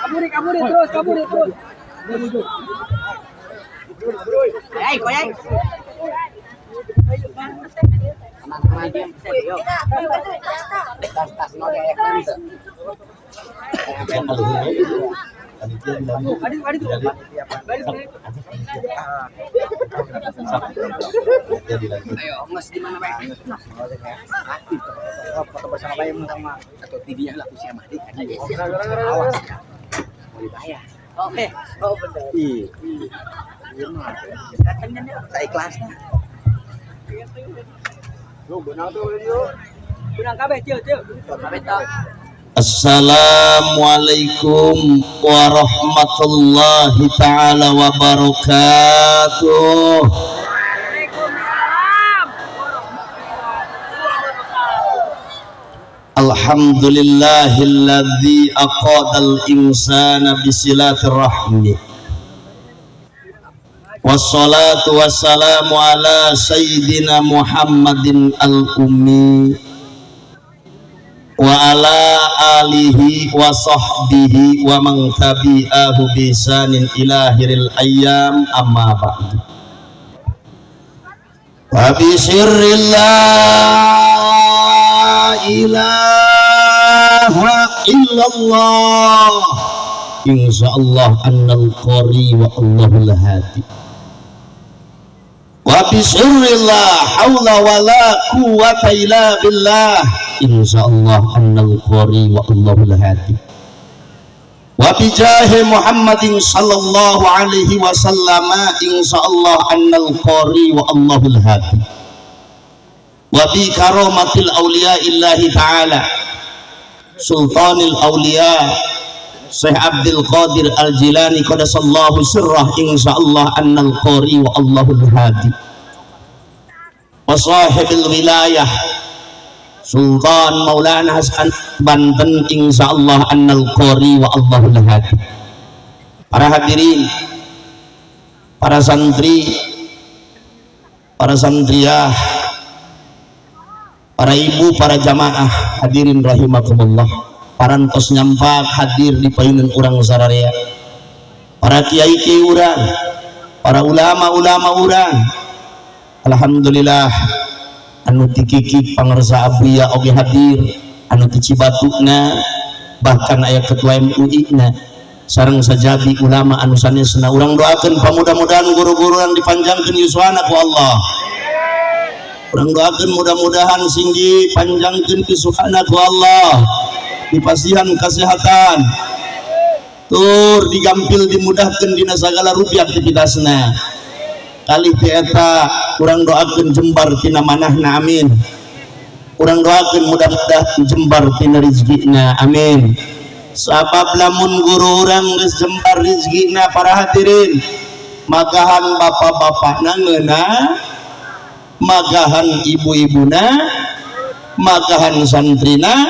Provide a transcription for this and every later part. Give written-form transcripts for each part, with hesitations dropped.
Kaburi, kaburi terus, kaburi terus. Ay, koyay. Ayo, nges di mana bae? Foto bersama bae sama atau TV-nya lah usia mah. Awas ya. Mau dibayar. Oke, oh benar. Iya. Iya mah. Saya ikhlasnya. Benang kabeh, cil, cil. Kabeh tok. Assalamualaikum warahmatullahi taala wabarakatuh. Waalaikumsalam. Alhamdulillahilladzi aqadal insana bisilatir rahmi. Wassalatu wassalamu ala sayyidina Muhammadin al-ummi wa ala alihi wa sahbihi wa man tabi'ahu bi ihsanin ila akhiril ayyam, amma ba'du. Wa bi sirrillah ilaha illallah insyaallah annal qari wa Allahul hadi. Wa bi sirrillah haula wala quwwata illa billah insyaallah annal qari wa Allahul hadi. Wa bi jahi Muhammadin sallallahu alaihi wasallam insyaallah annal qari wa Allahul hadi. Wa bi karamatil awliya illahi ta'ala sultanil awliya Syekh Abdul Qadir Al-Jilani qadasallahu sirrah insyaallah annal qari wa Allahul hadi. Wa sahibil wilayah Sultan Maulana Hasan Banten insyaallah annal qari wa Allahul hadi. Para hadirin, para santri, para santriah, para ibu, para jamaah hadirin rahimakumullah. Parantos nyampak hadir di payunan urang sararea, para kiai-kiai urang, para ulama-ulama urang. Alhamdulillah anu ti Kikik pangersa Abuya oge hadir, anu ti Cibatukna, bahkan aya ketua MUI na sareng sajabi ulama anu sanesna. Urang doakeun pamudah-mudahan guru-guru urang dipanjangkeun yuswana ku Allah. Urang doakeun mudah-mudahan sing dipanjangkeun yuswana ku Allah, dipasihan kesehatan, tur digampil dimudahkeun dina sagala rupi aktivitasna. Kali ti eta urang doakeun jembar tina manahna, amin. Urang doakeun mudah-mudahan jembar tina rezekina, amin. Sabab lamun guru urang geus jembar rezekina, para hadirin, magahan bapak-bapakna ngeunah, magahan ibu-ibuna, magahan santrina,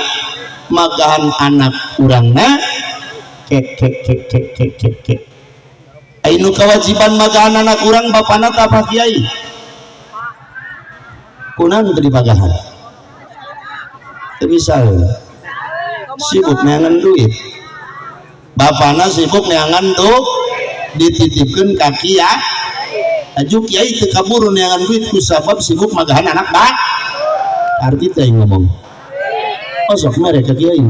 magahan anak urangna. Kek kek kek kek kek kek kek. Ainu kewajiban magahan anak urang bapana ta apa kiai? Kunaon teu dipagahan? Teu bisa. Sibuk neangan duit. Bapana sibuk neangan duit, dititipkeun ka kiai. Aju kiai teu kaburu neangan duit ku sabab sibuk magahan anak bak. Arti teh ngomong. Oh sok mere ka kiai.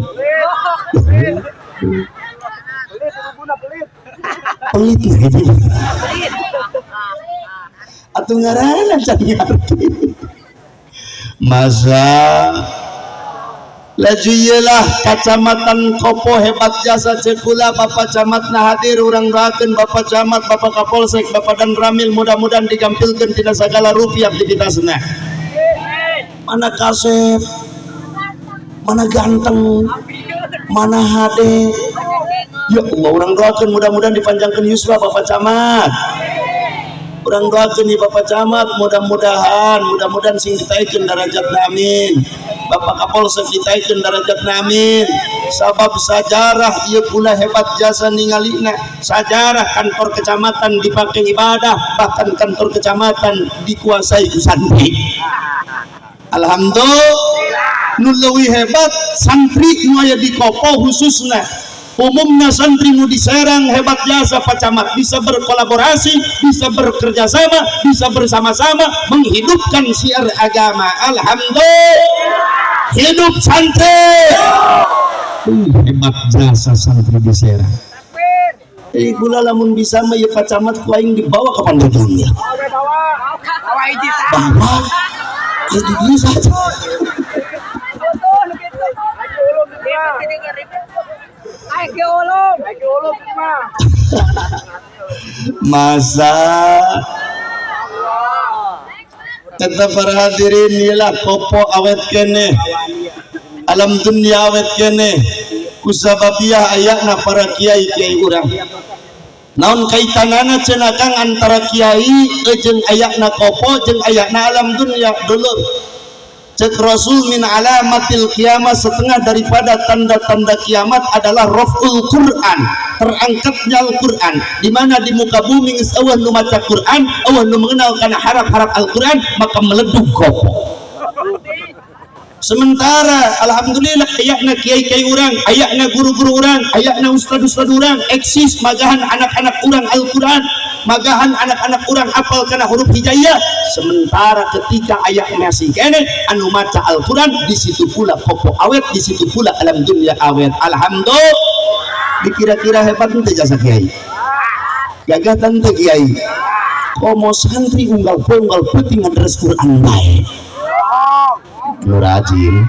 Pelit gitu. Atuh ngaranna can ngarti. Masa laju ieulah kacamatan Kopo hebat jasa cekula Bapak Camat nah hadir, urang doakeun Bapak Camat, Bapak Kapolsek, Bapak Dan Ramil mudah-mudahan digampilkeun tina sagala rupi aktivitasna. Mana kasep, mana ganteng, mana hade. Ya Allah, urang doakeun mudah-mudahan dipanjangkeun yuswa Bapak Camat. Urang doakeun di Bapak Camat mudah-mudahan sing ditaikeun darajatna, amin. Bapak Kapolsek ditaikeun darajatna, amin. Sabab sajarah ieu pula hebat jasa ningalina sajarah kantor kecamatan dipakai ibadah, bahkan kantor kecamatan dikuasai ku santri. Alhamdulillah. Nu leuwih hebat santri nu aya di Kopo, khususna umumnya santri nu di Serang, hebat jasa Pak Camat bisa berkolaborasi, bisa bekerja sama, bisa bersama-sama menghidupkan syiar agama. Alhamdulillah. Hidup santri. Hebat jasa santri di Serang. Eh, kula lamun bisa mah ya Pak Camat ku aing dibawa ke Pandeglang ya. Bawa hiji. Bawa. Ya di dieu saja. Betul gitu. Ay, ke ulum. Ay, ke ulum mah. Masa tetap para hadirin, ialah Kopo awet kene, alam dunia awet kene kusababiah ayatna para kiai kiai urang. Naon kaitanana cenah, Kang, antara kiai jeung ayatna Kopo jeung ayatna alam dunia? Dulur, cek Rasul, min alamatil kiamat, setengah daripada tanda-tanda kiamat adalah raf'ul Quran, terangkatnya Al-Quran, di mana di muka bumi geus euweuh nu maca Quran, euweuh nu mengenal kana harap-harap Al-Quran, maka meledug Kopo. Sementara alhamdulillah ayatna kiai-kiai urang, ayatna guru-guru urang, ayatna ustad-ustad urang eksis, magahan anak-anak urang Al-Quran, magahan anak-anak urang apal kana huruf hijaiyah. Sementara ketika ayat masih kene anu maca Al-Quran, di situ pula Kopo awet, di situ pula alam dunia awet. Alhamdulillah. Dikira-kira hebat ente jasa kiai, gagah tante kiai, komo santri unggal poe unggal peuting ngadares Quran bae nu rajin,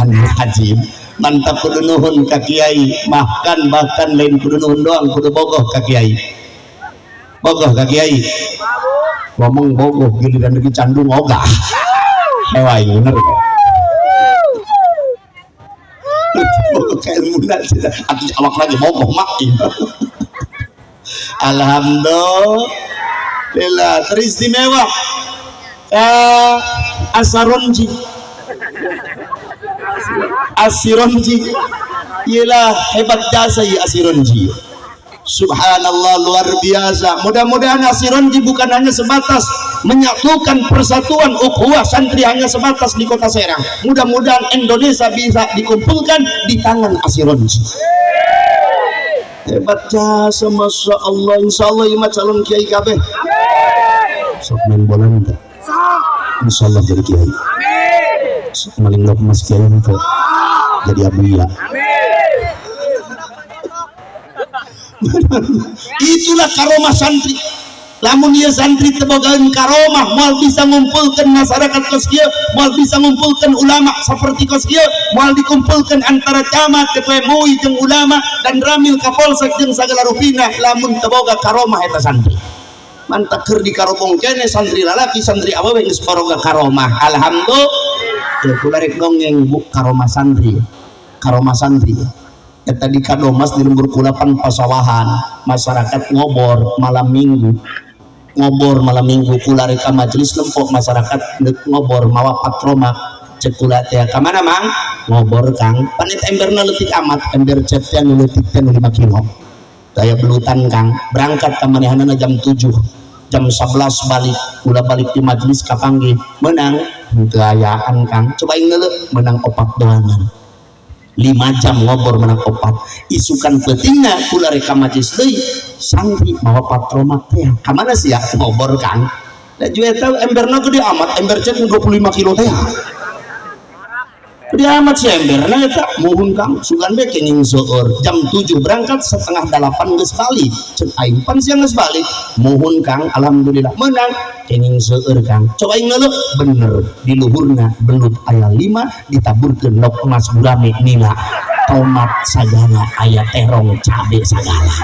anu rajin. Mantap, kudu nuhun ka kiai. Bahkan bahkan lain kudu nuhun doang, kudu bogoh ka kiai, bogoh ka kiai. Ngomong bogoh giliran lagi candung ogah hewa, bener kan? Bogoh ka ilmuna atuh, awak lagi bogoh mak. Alhamdulillah. Teristimewa Asaronji, Asironji ialah hebat jasa ya Asironji. Subhanallah, luar biasa. Mudah-mudahan Asironji bukan hanya sebatas menyatukan persatuan ukhuwah santri hanya sebatas di kota Serang. Mudah-mudahan Indonesia bisa dikumpulkan di tangan Asironji. Hebat jasa, Masya Allah. Insya Allah ieu mah calon kiai kabeh. Sok main bola ente. Insya Allah jadi kiai. Sok maling lok mas kiai ente. Jadi abuya. Itulah karomah santri. Lamun ieu santri teu bogaeun karomah, moal bisa ngumpulkeun masyarakat kos kieu, moal bisa ngumpulkeun ulama seperti kos kieu, moal dikumpulkeun antara camat, ketua MUI jeung ulama dan ramil, kapolsek jeung sagala rupina lamun teu boga karomah eta santri. Mantap, keur di karobong kene santri lalaki, santri awewe geus baroga karomah. Alhamdulillah. Kula rek dongeng, Bu, karomah santri. Karomah santri. Eta di Kadomas di lembur kula pan pasawahan, masyarakat ngobor malam minggu, ngobor malam minggu. Kula rek ka majelis, lempok masyarakat ngobor mawa patromak. Cek kula teh, "Ka mana, Mang?" "Ngobor, Kang." Panit emberna leutik amat, ember cet teh anu leutik teh nu 5 kilo daya belutan, Kang. Berangkat ka manehanana jam 7, jam 11 balik. Kula balik di majelis kapanggih, "Menang henteu ayaan, Kang?" "Coba aing neuleuh." Menang opat doangan. 5 jam ngobor menang opat. Isukan peutingna kula rek ka majelis deui, santri mawa patromak teh. "Ka mana sia?" "Ngobor, Kang." Da ju eta emberna gede amat, ember cet 25 kilo teh, gede amat si emberna eta. "Muhun, Kang, sugan be kenging seueur." Jam 7 berangkat, setengah 8 geus balik. Cek aing, "Pan siang geus balik." "Muhun, Kang, alhamdulillah menang." "Kenging seueur, Kang." "Coba aing neuleuh." Bener, di luhurna belut aya 5, ditaburkeun nok emas gurame nila, tomat sagala aya, terong, cabe sagala.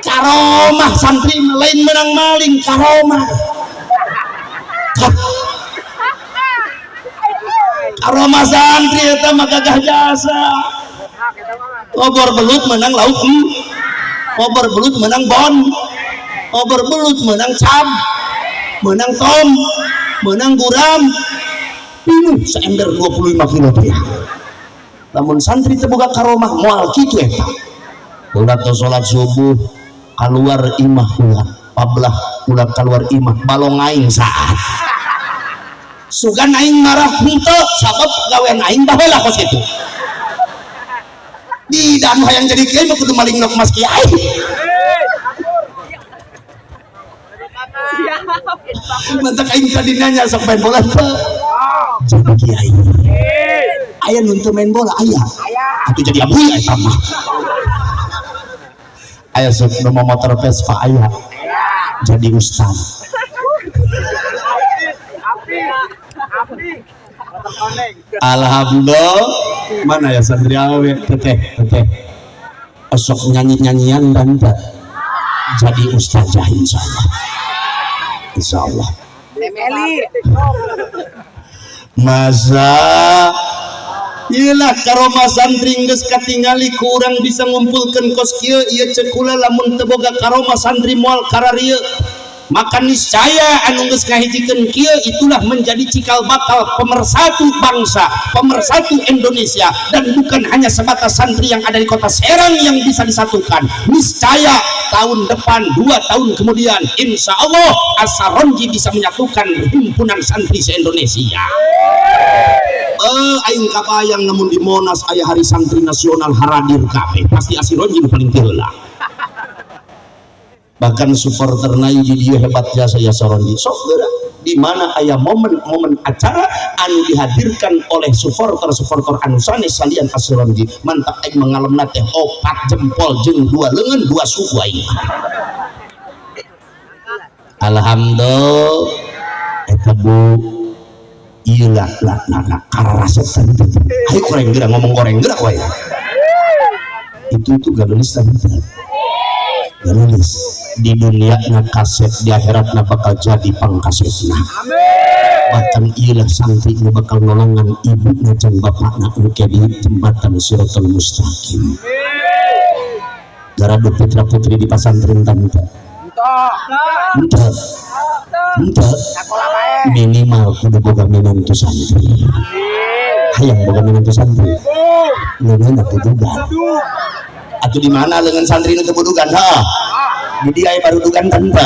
Karomah santri lain menang maling, karomah. Karomah santri eta mah gagah jasa. Ngobor belut menang lauk, ngobor belut menang bon, ngobor belut menang cab. Menang tom, menang guram, pinuh seember 25 kilo teh. Lamun santri teu boga karomah moal kitu eta. Ulah teu salat subuh keluar imah ulah, pablah ulah keluar imah balong aing saat. Sugan aing marah henteu sabab gawean aing baheula kos kitu. Di dan hayang jadi kiai mah kudu maling nok mas kiai. Mantak aing tadi nanya sok main bola teu? Jadi kiai. Aya nu teu main bola aya. Atuh jadi abuya eta mah. Aya sok nu motor Vespa aya. Jadi ustad. Alhamdulillah. Mana ya santri awe teteh teteh. Osok nyanyi-nyanyian dan tak jadi ustazah insyaallah. Insyaallah. Masa iyalah karomah santri geus katingali ku urang bisa ngumpulkeun kos kieu ieu ceuk kula lamun teu boga karomah santri moal kararieu. Maka niscaya anu geus ngahijikeun kieu itulah menjadi cikal bakal pemersatu bangsa, pemersatu Indonesia, dan bukan hanya sebatas santri yang ada di kota Serang yang bisa disatukan. Niscaya tahun depan, 2 tahun kemudian, insya Allah Assaronji bisa menyatukan himpunan santri se-Indonesia. Aing kabayang namun di Monas aya hari santri nasional haradir kabeh, pasti Assaronji nu paling heula. Bahkan supporter naik dia hebat jasa ya Saronji. Sok geura di mana aya momen-momen acara anu dihadirkan oleh supporter-supporter anu sanes salian Assaronji. Mantap aing mengalemna teh 4 jempol jeung 2 leungeun 2 suku aing. Alhamdulillah eta bu ieu lah lah lah kararasetan teh. Ayo goreng geura ngomong goreng geura kowe. Itu gak nulis teh. Gak nulis di dunia na kaset di akhirat na bakal jadi pangkasetna. Bahkan ilah santri nu bakal nolongan ibu na jeung bapakna engke di jembatan Siratal Mustaqim. Garadu putra putri di pasantren tante. Henteu. Henteu. Minimal kudu boga minantu santri. Hayang boga minantu santri. Leungeun budugan. Atuh di mana leungeun santri nu teu budugan ha? Di dia barudugan tante.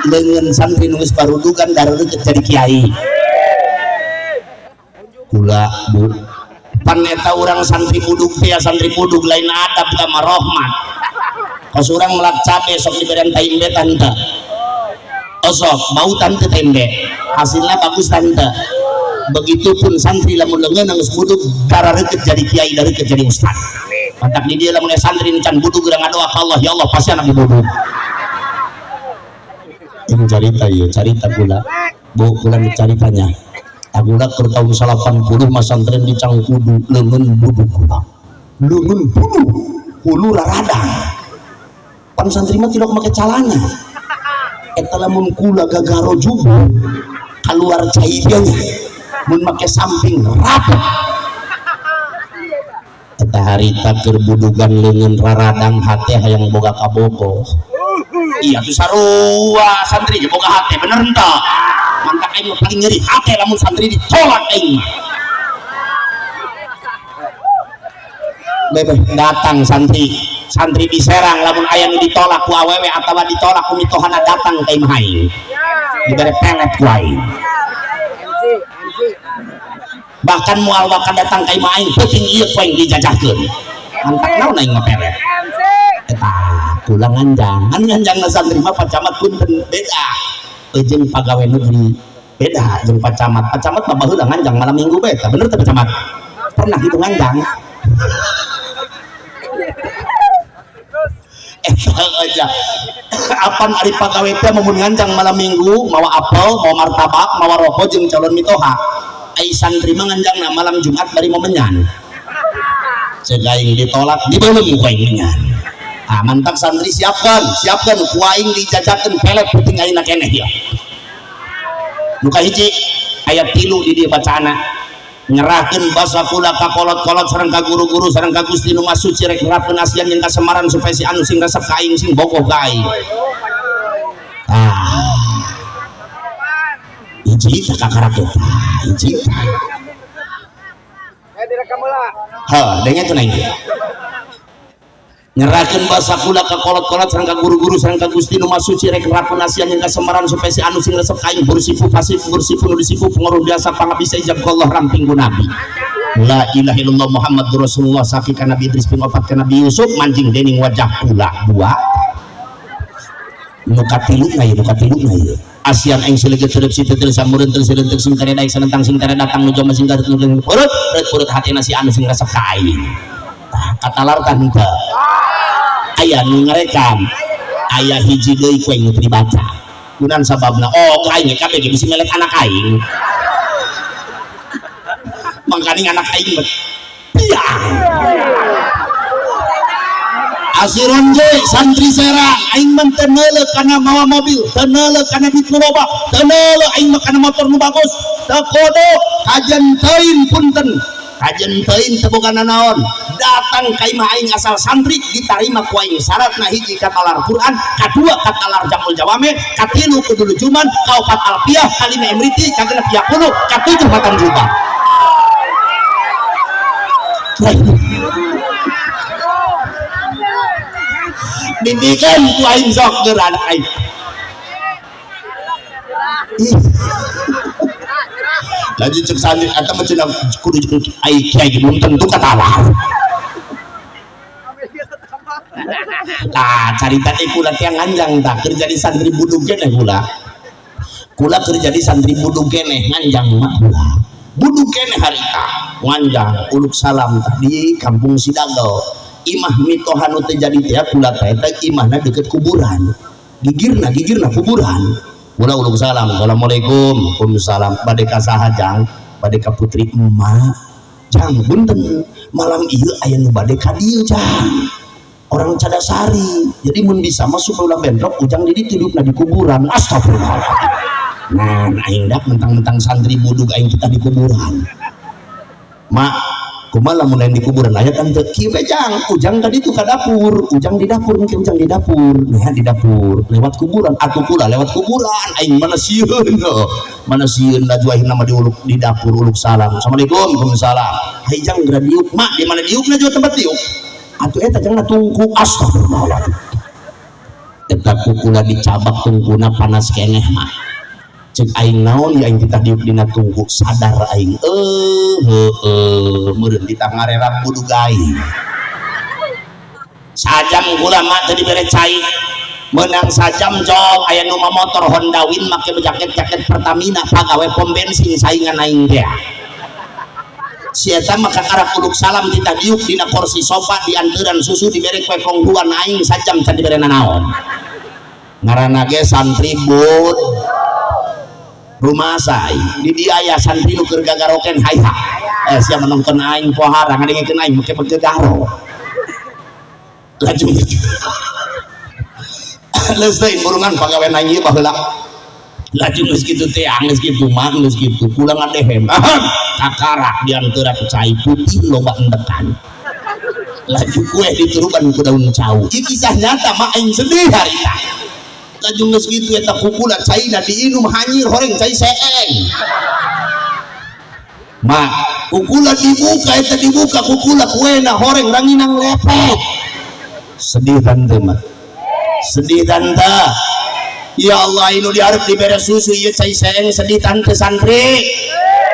Leungeun santri nu geus barudugan dareureut jadi kiai. Kula bu pan eta urang santri budug teh santri budug lain adab ka marahmat. Kos urang melak cabe sok diberian taimbe tante. Osok bau tante tembe. Hasilnya bagus tante. Begitupun santri lamun leungeun geus budug dareureut jadi kiai dareureut jadi ustad. Mantak di dia lamun santri can budug geura ngadoa ka Allah, ya Allah pasti anak budug. Ini carita ieu, carita kula. Bu kula caritanya. Kula keur tahun 80 mah santren di Cangkudu leungeun budug kula. Leungeun budug, hulu raradang. Pan santri mah tidak make calana. Eta lamun kula gagaro jubah keluar cai dia nya. Mun make samping rapet. Eta harita keur budugan leungeun raradang hate hayang boga kabogoh. Iya tuh sarua santri ge boga hate bener henteu? Mantak aing mah paling nyeri hate lamun santri ditolak aing mah. Bebeh datang santri, santri di Serang lamun aya nu ditolak ku awewe atawa ditolak ku mitohana datang ka imah aing. Dibere pelet ku aing. Bahkan moal bakal datang ka imah aing peuting ieu ku aing dijajahkeun. Mantak naon aing mah pelet. Eta kula nganjang, anu nganjangna santri mah Pak Camat punten beda. Jeung pagawe negeri beda jeung Pak Camat. Pak Camat mah baheula nganjang malam minggu bae eta bener teh Pak Camat? Pernah gitu nganjang. Eta aja. Apan ari pagawe teh mun nganjang malam minggu mawa apel, mawa martabak, mawa rokok jeung calon mitoha. Ai santri mah nganjangna malam Jumat bari mau menyan. Ceuk aing ditolak dibeuleum ku aing menyan. Ah mantap santri siapkan, siapkan ku aing dijajakeun pelet penting aing keneh ieu. Nu kahiji ayat 3 di dieu bacaana. Nyerahkeun basa kula ka kolot-kolot sareng ka guru-guru sareng ka Gusti nu Maha Suci rek nerapkeun asian jeung kasemaran supaya si anu sing resep ka aing sing bogoh ka aing. Ah. Hiji tah kakarak eta, hiji tah. Eh, direkam heula. Ha, dengekeun aing. Nyerahkeun basa kula ka kolot-kolot sareng ka guru-guru sareng ka Gusti nu Maha Suci, rek rapun asian jeung kasemaran supaya si anu sing resep ka aing bursifu pasif bursifu nu disifu pengaruh biasa pangabisa ijab ku Allah ramping ku Nabi. La ilaha illallah Muhammadur Rasulullah, saki ka Nabi Idris ping opat ka Nabi Yusuf manjing dening wajah kula dua. Nu katiluna ieu, nu katiluna ieu. Asian aing sileget terep si tetel samureun tel silentek sing tare daek sanentang sing tare datang nu joma sing garut nu purut purut purut hatena si anu sing resep ka aing. Tah katalar tah henteu. Aya nu ngarekam, aya hiji deui ku aing nu teu dibaca. Kunan sababna? Oh, ka aing kabeh ge bisi melek anak aing. Mangkaning anak aing mah piang. Asiran je santri Serang, aing mah teu neuleuh kana mawa mobil, teu neuleuh kana duit nu loba, teu neuleuh aing mah kana motor nu bagus, teu kodo kajen teuing punten. Kajen teuing teu boga nanaon. Datang ka imah aing asal santri ditarima ku aing, syaratna hiji katalar Quran, kadua katalar Jamul Jawame, katilu kudu lujuman, kaopat alfiah, kalima imriti, kagenep yaqulu, katujuh matan jubah. Didikan ku aing sok keur anak aing. Ih. Lanjut cek santri eta mah cenah kudu jeung ai kiai ge belum tentu katalar. Tah carita teh kula teh nganjang tah keur jadi santri budug keneh kula. Kula keur jadi santri budug keneh nganjang mah kula. Budug keneh harita nganjang uluk salam tah di kampung Sidagel. Imah mitoha nu teu jadi teh kula teh eta imahna deukeut kuburan. Gigirna gigirna kuburan. Kula uluk salam, assalamualaikum, waalaikumsalam. Bade ka saha jang? Bade ka putri emak. Jang punten, malam ieu aya nu bade ka dieu jang. Orang Cadasari. Jadi mun bisa mah supaya ulah bentrok ujang di ditu hidupna di kuburan. Astagfirullahaladzim. Nah, aing dak mentang-mentang santri budug aing kita di kuburan. Mak, kumaha lamun lain di kuburan aya kan teu kieu we jang, ujang tadi tuh ka dapur, ujang di dapur, mungkin ujang di dapur, nah di dapur lewat kuburan, atuh kula lewat kuburan, aing mana sieun heuh. Mana sieun laju akhirna mah diuluk di dapur uluk salam. Assalamualaikum, waalaikumsalam. Hai jang geura diuk, mak di mana diukna juga tempat diuk. Atuh eta jang tungku, astagfirullahaladzim. Eta kukula dicabak tungkuna panas keneh mah. Cek aing naon ya aing titah diuk dina tungku, sadar aing heueuh meureun titah ngarerap budug aing. Sajam kula mah teu dibere cai. Meunang sajam jol aya nu motor Honda Win make jaket-jaket Pertamina pagawe pom bensin saingan aing teh. Si eta mah kakarak uluk salam titah diuk dina kursi sofa dianteuran susu dibere kue kongguan aing sajam can dibere nanaon. Ngaranna ge santri bud rumah sai di dia aya santri nu keur gagaroken hayha. Sia menonton aing pohara ngadengekeun aing make pegegaro. Laju. Leus teh burungan pagawe aing ieu baheula. Laju geus kitu teh geus kitu mah geus kitu kula ngadehem. Kakarak dianteuran cai putih loba endekan. Laju kue dituruban ku daun cau. Ieu kisah nyata mah aing sedih harita. Laju geus kitu eta kukula caina diinum hanyir horeng cai seeng. Mak kukula dibuka eta dibuka kukula kuena horeng ranginang lepet. Sedih tante mah. Sedih tante. Ya Allah inu diharap dibere susu ieu cai seeng sedih tante santri.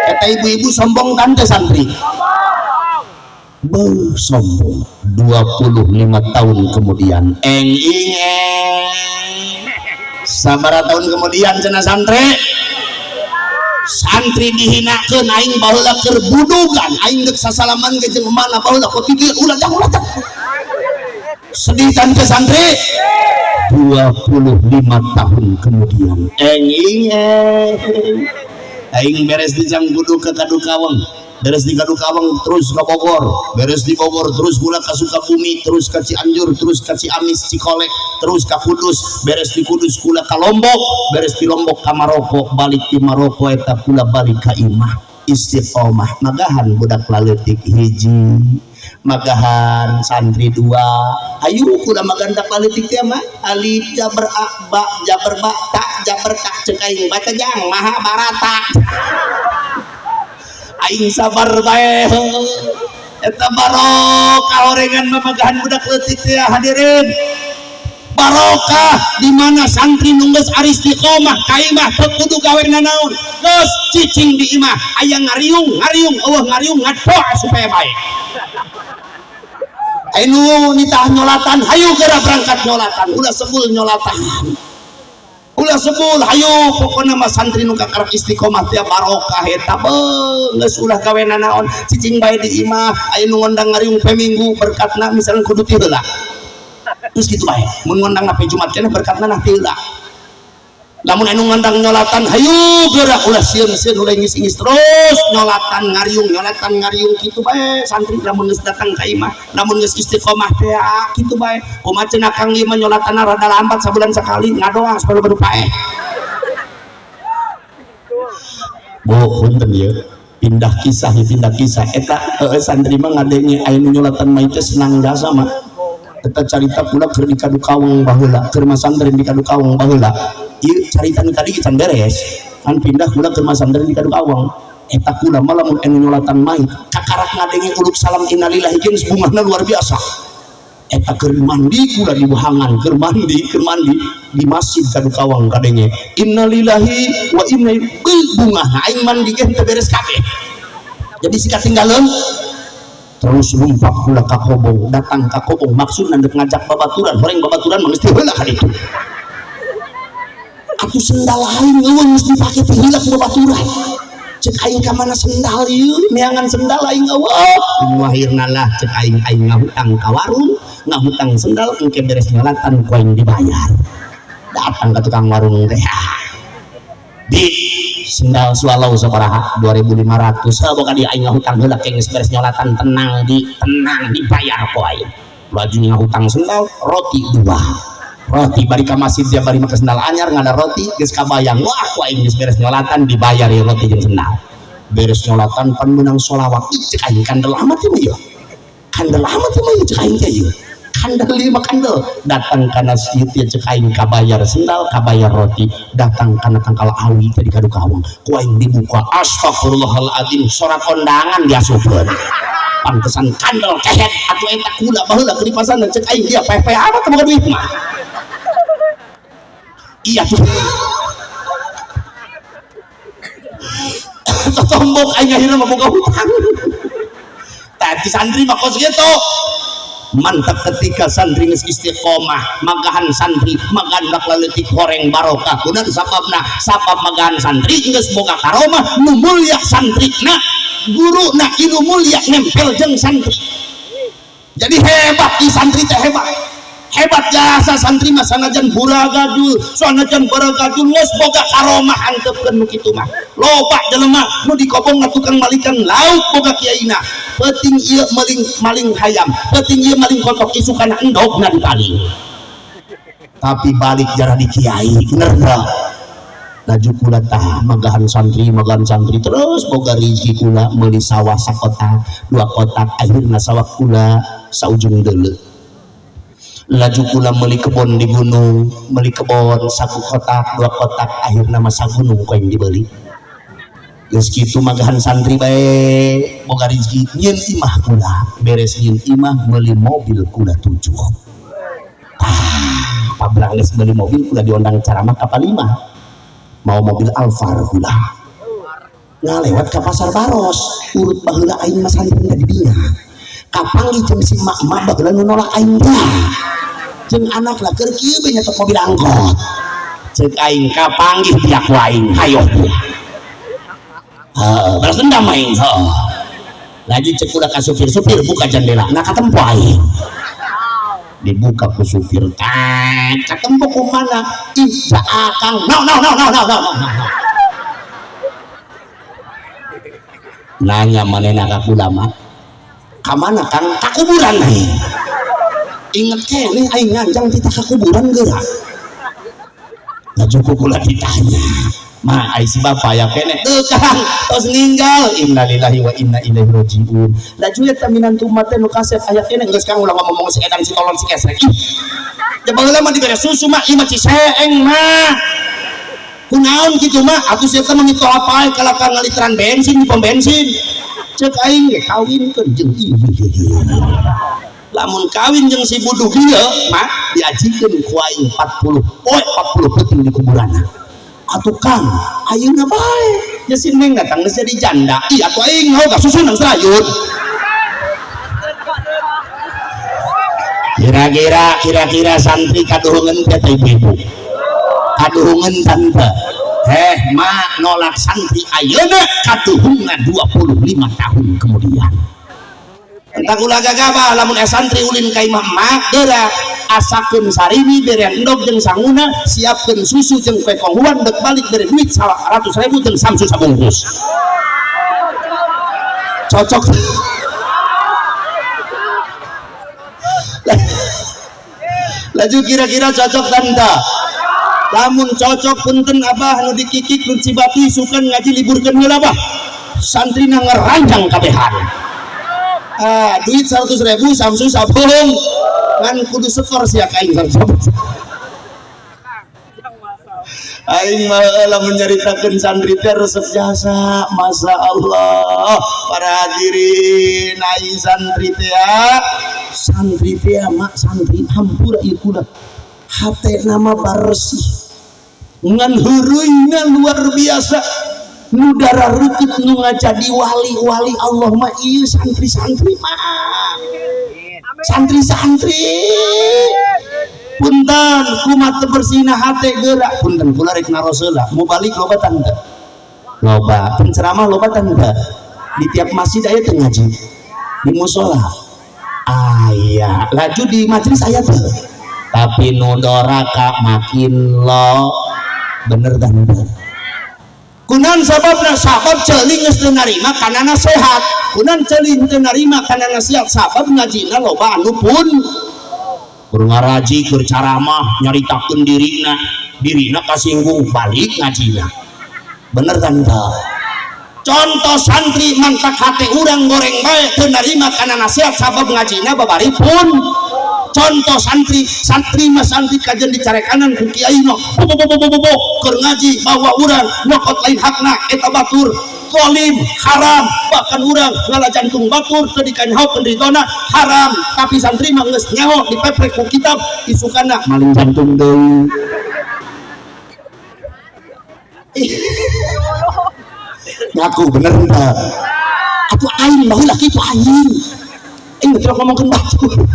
Eta ibu-ibu sombong tante santri. Beuh sombong. 25 tahun kemudian eng ing eng. Sabaraha tahun kemudian cenah santri. Santri dihinakeun aing baheula keur budugan aing geus sasalaman ge jeung mana baheula kok tidieu ulah jang ulah jang. Sedih tante santri. 25 tahun kemudian eng ing eng. Aing beres di jang budug ke Kadukaweng, beres di Kadukaweng terus ke Bogor, beres di Bogor terus gula ke Sukabumi, terus ke Cianjur, terus ke Ciamis, Cikolek, terus ke Kudus, beres di Kudus kula ke Lombok, beres di Lombok ke Maroko, balik di Maroko eta kula balik ka imah istiqomah magahan budak laleutik hiji Magahan santri dua ayu kula maganda laletik teh mah alif jabar a ba jabar ba ta jabar ta cek aing baca jang maha barata aing sabar bae eta barokah orengan mamagahan budak leutik teh hadirin. Barokah di mana santri nu geus istiqomah ka imah teu kudu gawe nanaon geus cicing di imah aya ngariung ngariung eueuh ngariung ngadoa supaya baik. Anu nitah nyolatan hayu geura berangkat nyolatan ulah sebul nyolatan ulah sebul hayu pokona mah santri nu kakarep istiqomah teh barokah eta geus ulah gawe nanaon cicing bae di imah aya nu ngondang ngariung pe minggu berkatna misalnya kudu ti heula terus gitu bae mun ngondang pe Jumat keneh berkatna nah ti heula lamun anu ngondang nyolatan hayu geura ulah sieun-sieun ulah ingis-ingis terus nyolatan ngariung kitu bae santri lamun geus datang ka imah lamun geus istiqomah teh kitu bae kumaha cenah Kang ieu mah nyolatanna rada lambat sabulan sakali ngadoa supaya baru paeh. Bu punten ieu pindah kisah pindah kisah eta santri mah ngadenge aya nu nyolatan mah teh senang jasa mah eta carita pula keur di Kadukawang baheula keur masantren di Kadukawang baheula ieu carita nu tadi can beres kan pindah kula ke masantren di Kadukawang eta kula mah lamun anu nyolatan mait kakarak ngadenge uluk salam innalillahi jeung bungahna luar biasa eta keur mandi kula di buhangan keur mandi di masjid Kadukawang kadenge innalillahi wa inna ilaihi bungahna aing mandi ge teu beres kabeh jadi si katinggalan terus lumpak kula ka kobong datang ka kobong maksudna ndek ngajak babaturan horeng babaturan mah geus teu heula ka ditu atuh sendal aing eueuh geus dipake teh heula ku babaturan cek aing ka mana sendal ieu neangan sendal aing eueuh akhirna lah cek aing aing ngahutang ka warung ngahutang sendal engke beres nyolatan ku aing dibayar datang ka tukang warung teh di sendal swallow sabaraha 2500 boga di aing ngahutang heula ke geus beres nyolatan tenang di tenang dibayar ku aing laju ngahutang sendal roti dua roti bari ka masjid dia bari make sendal anyar ngada roti geus kabayang wah ku aing geus beres nyolatan dibayar ya roti jeung sendal beres nyolatan pan meunang sholawat cek aing kandel amat ieu mah ieu kandel amat ieu mah cek aing teh ieu kandel lima kandel datang kana ieu teh cek aing kabayar sendal kabayar roti datang kana tangkal awi teh di Kadukawang ku aing dibuka astagfirullahaladzim sorak kondangan diasupkeun pantesan kandel kehet atuh eta kula baheula keur di pasaran cek aing dia peh-peh amat boga duit mah iya tuh tombok aing akhirna mah boga hutang tadi santri mah kos gitu mantap ketika santri geus istiqomah magahan santri magahan dak leutik horeng barokah kunaon sababna sabab magahan santri geus boga karomah nu mulia santrina guruna nu mulia nempel jeung santri jadi hebat di santri teh hebat hebat jasa santri mah sanajan buragadul sanajan baragadul geus boga karomah antepkeun nu kitu mah loba jelema nu dikobong tukang malikan lauk boga kiaina peuting ieu maling maling hayam peuting ieu maling kotok isukana endogna dipaling tapi balik jarah di kiai bener teu laju kula tah magahan santri terus boga rezeki kula meuli sawah sakotak dua kotak akhirna sawah kula saujung deuleu laju kula meuli kebon di gunung meuli kebon satu kotak dua kotak akhirna mah sagunung ku aing dibeli geus kitu magahan santri bae boga rezeki nyieun imah kula beres nyieun imah meuli mobil kula 7 tah pabrang geus meuli mobil kula diondang ceramah ka Palima mau mobil Alphard kula ngalewat ka pasar Baros urut baheula aing mah santri di dinya kapanggih jeung si mak-mak baheula nu nolak aing teh jeung anakna keur kieu bae nyetok mobil angkot cek aing kapanggih dia ku aing hayoh dia heeh balas dendam aing heeh lagi cek udah ka supir-supir buka jendela nah katempo aing dibuka ku supir tat katempo ku mana ih akang no no no no no no no nanya manehna ka kula mah ka mana Kang ka kuburan aing inget keneh aing nganjang titah ka kuburan geura laju ku kula ditanya Mah ai si bapak aya keneh teu Kang, tos ninggal. Innalillahi wa inna ilaihi rajiun. Laju eta minantu mah teh nu kasep aya keneh. Geus Kang, ulah ngomong si edan, si tolon, si kesrek. Ih, ja baheula mah dibere susu mah, ieu mah ciseeng mah. Kunaon kitu mah? Atuh sia teh mah mitoha pae kalakar ngaliteran bensin di pom bensin. Cek aing ge kawinkeun jeung ieu. Lamun kawin jeung si buduh ieu mah diajikeun ku aing 40 poe 40 peuting di kuburanna. Atuh Kang, ayeuna bae nya si Neng datang geus jadi janda. Ih, atuh aing mau gak susu nang serayun. Kira-kira santri kaduhungeun teh ibu-ibu, kaduhungeun tante. Heh, mak nolak santri ayeuna kaduhungan 25 tahun kemudian. Entah ulah gagabah lamun santri ulin ka imah mak geura asakeun sarimi, berean endog jeung sanguna, siapkeun susu jeung kue konghuan, dek balik bere duit 100.000 jeung samsu sabungkus. Cocok. Laju kira-kira cocok tante? Lamun cocok punten abah nu dikikik nu Cibatu isukan ngaji liburkeun heula bah. Santrina ngeranjang kabehan. Ah, duit 100.000 samsu sabung ngan kudu setor sia ka aing 100.000. Aing mah lamun nyaritakeun santri teh resep jasa, masa Allah. Para hadirin, aing santri teh, santri teh mak santri hampura ieu kula. Hate nama bersih ngan heureuyna luar biasa. Nu darah reukeup nu ngajadi wali-wali Allah mah ieu santri-santri mah. Santri-santri punten kumaha teu bersihna hate geura. Punten kula rek naros heula, mau balik loba tante, loba penceramah, loba tante di tiap masjid aya teu ngaji di musola aya, laju di majelis aya teu, tapi nu doraka makin lo. Bener tante? Kunan sababna? Sabab ceuli geus teu narima kana nasehat. Kunan ceuli teu narima kana nasihat? Sabab ngajina loba anu pun keur ngaraji, keur caramah nyaritakeun dirina, dirina kasinggung balik ngajina. Bener tante? Contoh santri mantak hate urang goreng bae teu narima kana nasihat sabab ngajina babari pun. Contoh santri, santri mah santri kajian dicarekanan ku kiai mah bo bo bo bo bo keur ngaji bahwa urang nyokot lain hakna eta batur zalim haram, bahkan urang ngala jantung batur teu dikanyaho penderitona haram, tapi santri mah geus nyaho dipeprek ku kitab isukana maling jantung deui. Ngaku bener henteu? Atuh aing baheula kitu aing. Aing teu ngomongkeun batur.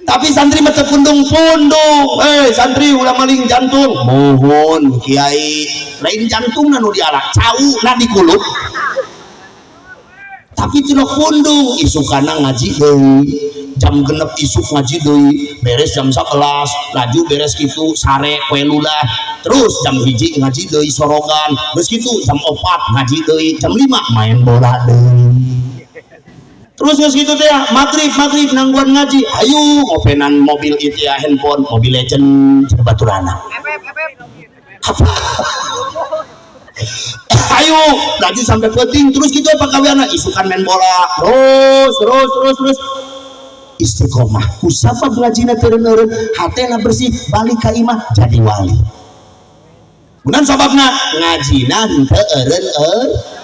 Tapi santri mah teu pundung-pundung. Santri ulah maling jantung. Mohon kiai, lain jantungna nu diala, cauna dikulup. Tapi teu pundung, isukana ngaji deui. Jam 6 isuk ngaji deui, beres jam 11, laju beres kitu sare poe lulah. Terus jam 1 ngaji deui sorogan, geus kitu jam 4 ngaji deui, jam 5 main bola deui. Terus geus kitu teh magrib nangguan ngaji, ayo ngopenan mobil itu ya, handphone, Mobile Legend cenah baturana. Ayo laju sampai penting terus gitu apa kawiana isukan main bola terus terus terus terus istiqomah kusabab ngajina teureun-eureun hatena bersih balik ka imah jadi wali. Kunan sababna ngajina henteu eureun-eureun.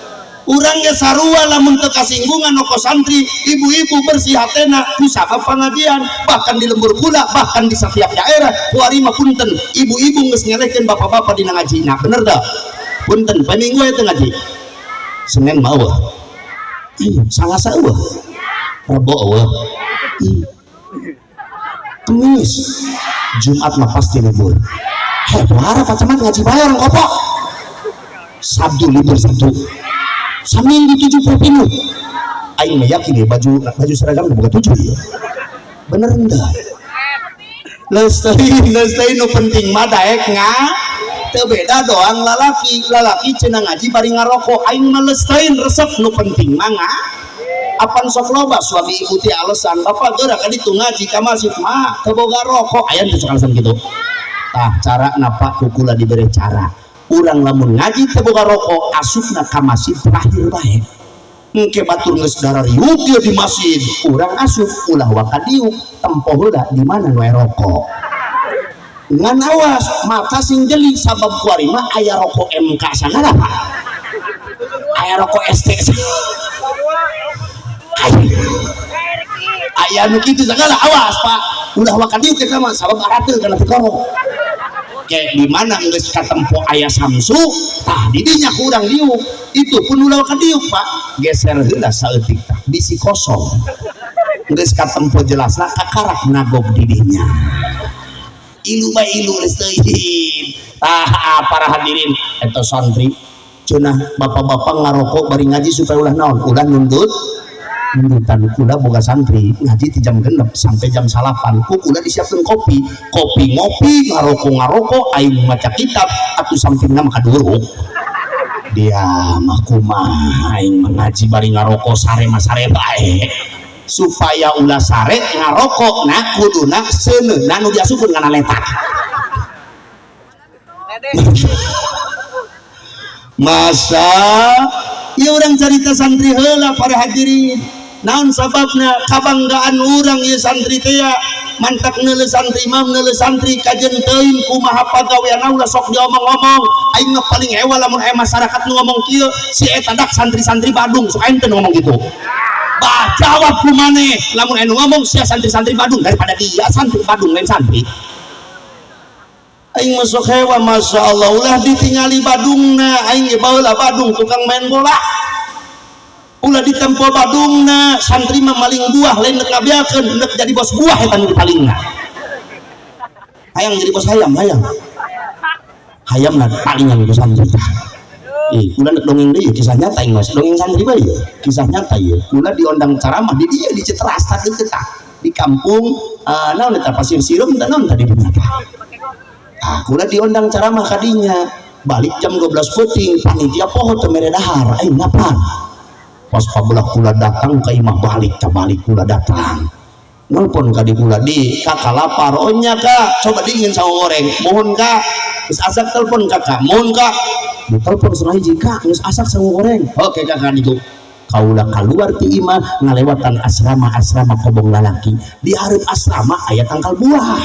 Urang ge sarua lamun teu kasinggungan noko santri ibu-ibu bersih hatena kusabab pengajian, bahkan di lembur kula, bahkan di setiap daerah kuari mah punten ibu-ibu geus ngelehkeun bapak-bapak dina ngajina. Bener teu? Punten poe Minggu aya teu ngaji? Senin mah eueuh, Salasa eueuh, Rebo eueuh, Kemis, Jumat mah pasti libur. Heh, puara Pak Camat ngaji bae orang kopok. Sabtu libur, Sabtu. Saminggu 7 poe pinuh. Aing mah yakin ya baju seragam bukan 7 ya. Bener enggak? Leusteui, leusteui nu penting mah daek nga teu beda doang lalaki, lalaki cenah ngaji bari ngarokok. Aing mah leusteui resep nu penting mah nga. Apan sok loba suami ibu teh alasan bapak geura ka ditu ngaji ka masjid mah teu boga rokok. Aya teu sok alasan kitu? Tah cara napa kukula dibere cara. Urang lamun ngaji teu boga rokok, asupna ka masjid terakhir bae. Engke batur geus darariuk ieu di masjid, urang asup ulah waka diuk, tempo heula di mana nu aya rokok. Ngan awas, mata sing jeli, sabab kuari mah aya rokok MK sagala, Pak. Aya rokok ST, aya nu kitu sagala. Awas, Pak, ulah waka diuk eta mah, sabab arateul kana tikorok. Kayak di mana geus katempo aya Samsu, tah di dinya kurang diuk. Itu pun ulah waka diuk, Pak, geser heula saeutik tah, bisi kosong. Geus katempo jelasna, kakarak nagog di dinya. Ilu bae, ilu geus teuing. Tah, para hadirin, eta santri cenah bapak-bapak ngarokok bari ngaji supaya ulah naon, ulah nuntut nundutan. Kula boga santri ngaji di jam 6 sampai jam 9, ku kula disiapkan kopi, kopi ngopi, ngarokok ngarokok, aing maca kitab atuh sampingna mah kaduruk. Dia mah kumaha, aing mengaji bari ngarokok, sare mah sare bae. Supaya ulah sare ngarokok, nah kuduna seuneuna nu diasupkeun kana letak. Masa ya orang cerita santri heula, para hadirin. Naon sababna kabanggaan urang ieu santri teh ya? Mantak neuleuh santri mah, neuleuh santri kajen teuing kumaha pagaweanna, ulah sok diomong-omong. Aing mah paling hewa lamun aya masyarakat nu ngomong kieu, si eta dak santri-santri Badung. Sok aing teh ngomong gitu. Bah, jawab ku maneh lamun aya nu ngomong sia santri-santri Badung, daripada dia santri Badung lain santri. Aing masuk hewa, masya Allah, ulah ditingali Badungna. Aing ge baheula Badung, tukang main bola. Ulah ditempo Badungna, santri mah maling buah, lain nek ngabeakeun, nek jadi bos buah eta nu dipalingna. Hayang jadi bos hayam, hayam. Hayam lah palingan ku santri tah. Ih, kula nek dongeng deui kisah nyata aing mas, dongeng santri bae ieu, kisah nyata ieu. Kula diondang ceramah di dieu di Citeras tah deukeut tah. Di kampung naon eta, Pasir Sirum tah, naon tadi di tah. Ah, kula diondang ceramah kadinya. Balik jam 12 peuting, panitia poho teu mere dahar, aing lapar. Pas pabelah kula datang ke imah, balik ta balik kula datang. Nelpon ka di kula, di kakak lapar. Oh nya kak, coba dingin sama goreng. Mohon kak, geus asak telepon kakak, mohon kak. Ditelepon setengah hiji, kak, geus asak sama goreng. Oke kakak ditu. Kaula keluar ti imah ngalewatan asrama-asrama kobong lalaki. Di hareup asrama aya tangkal buah.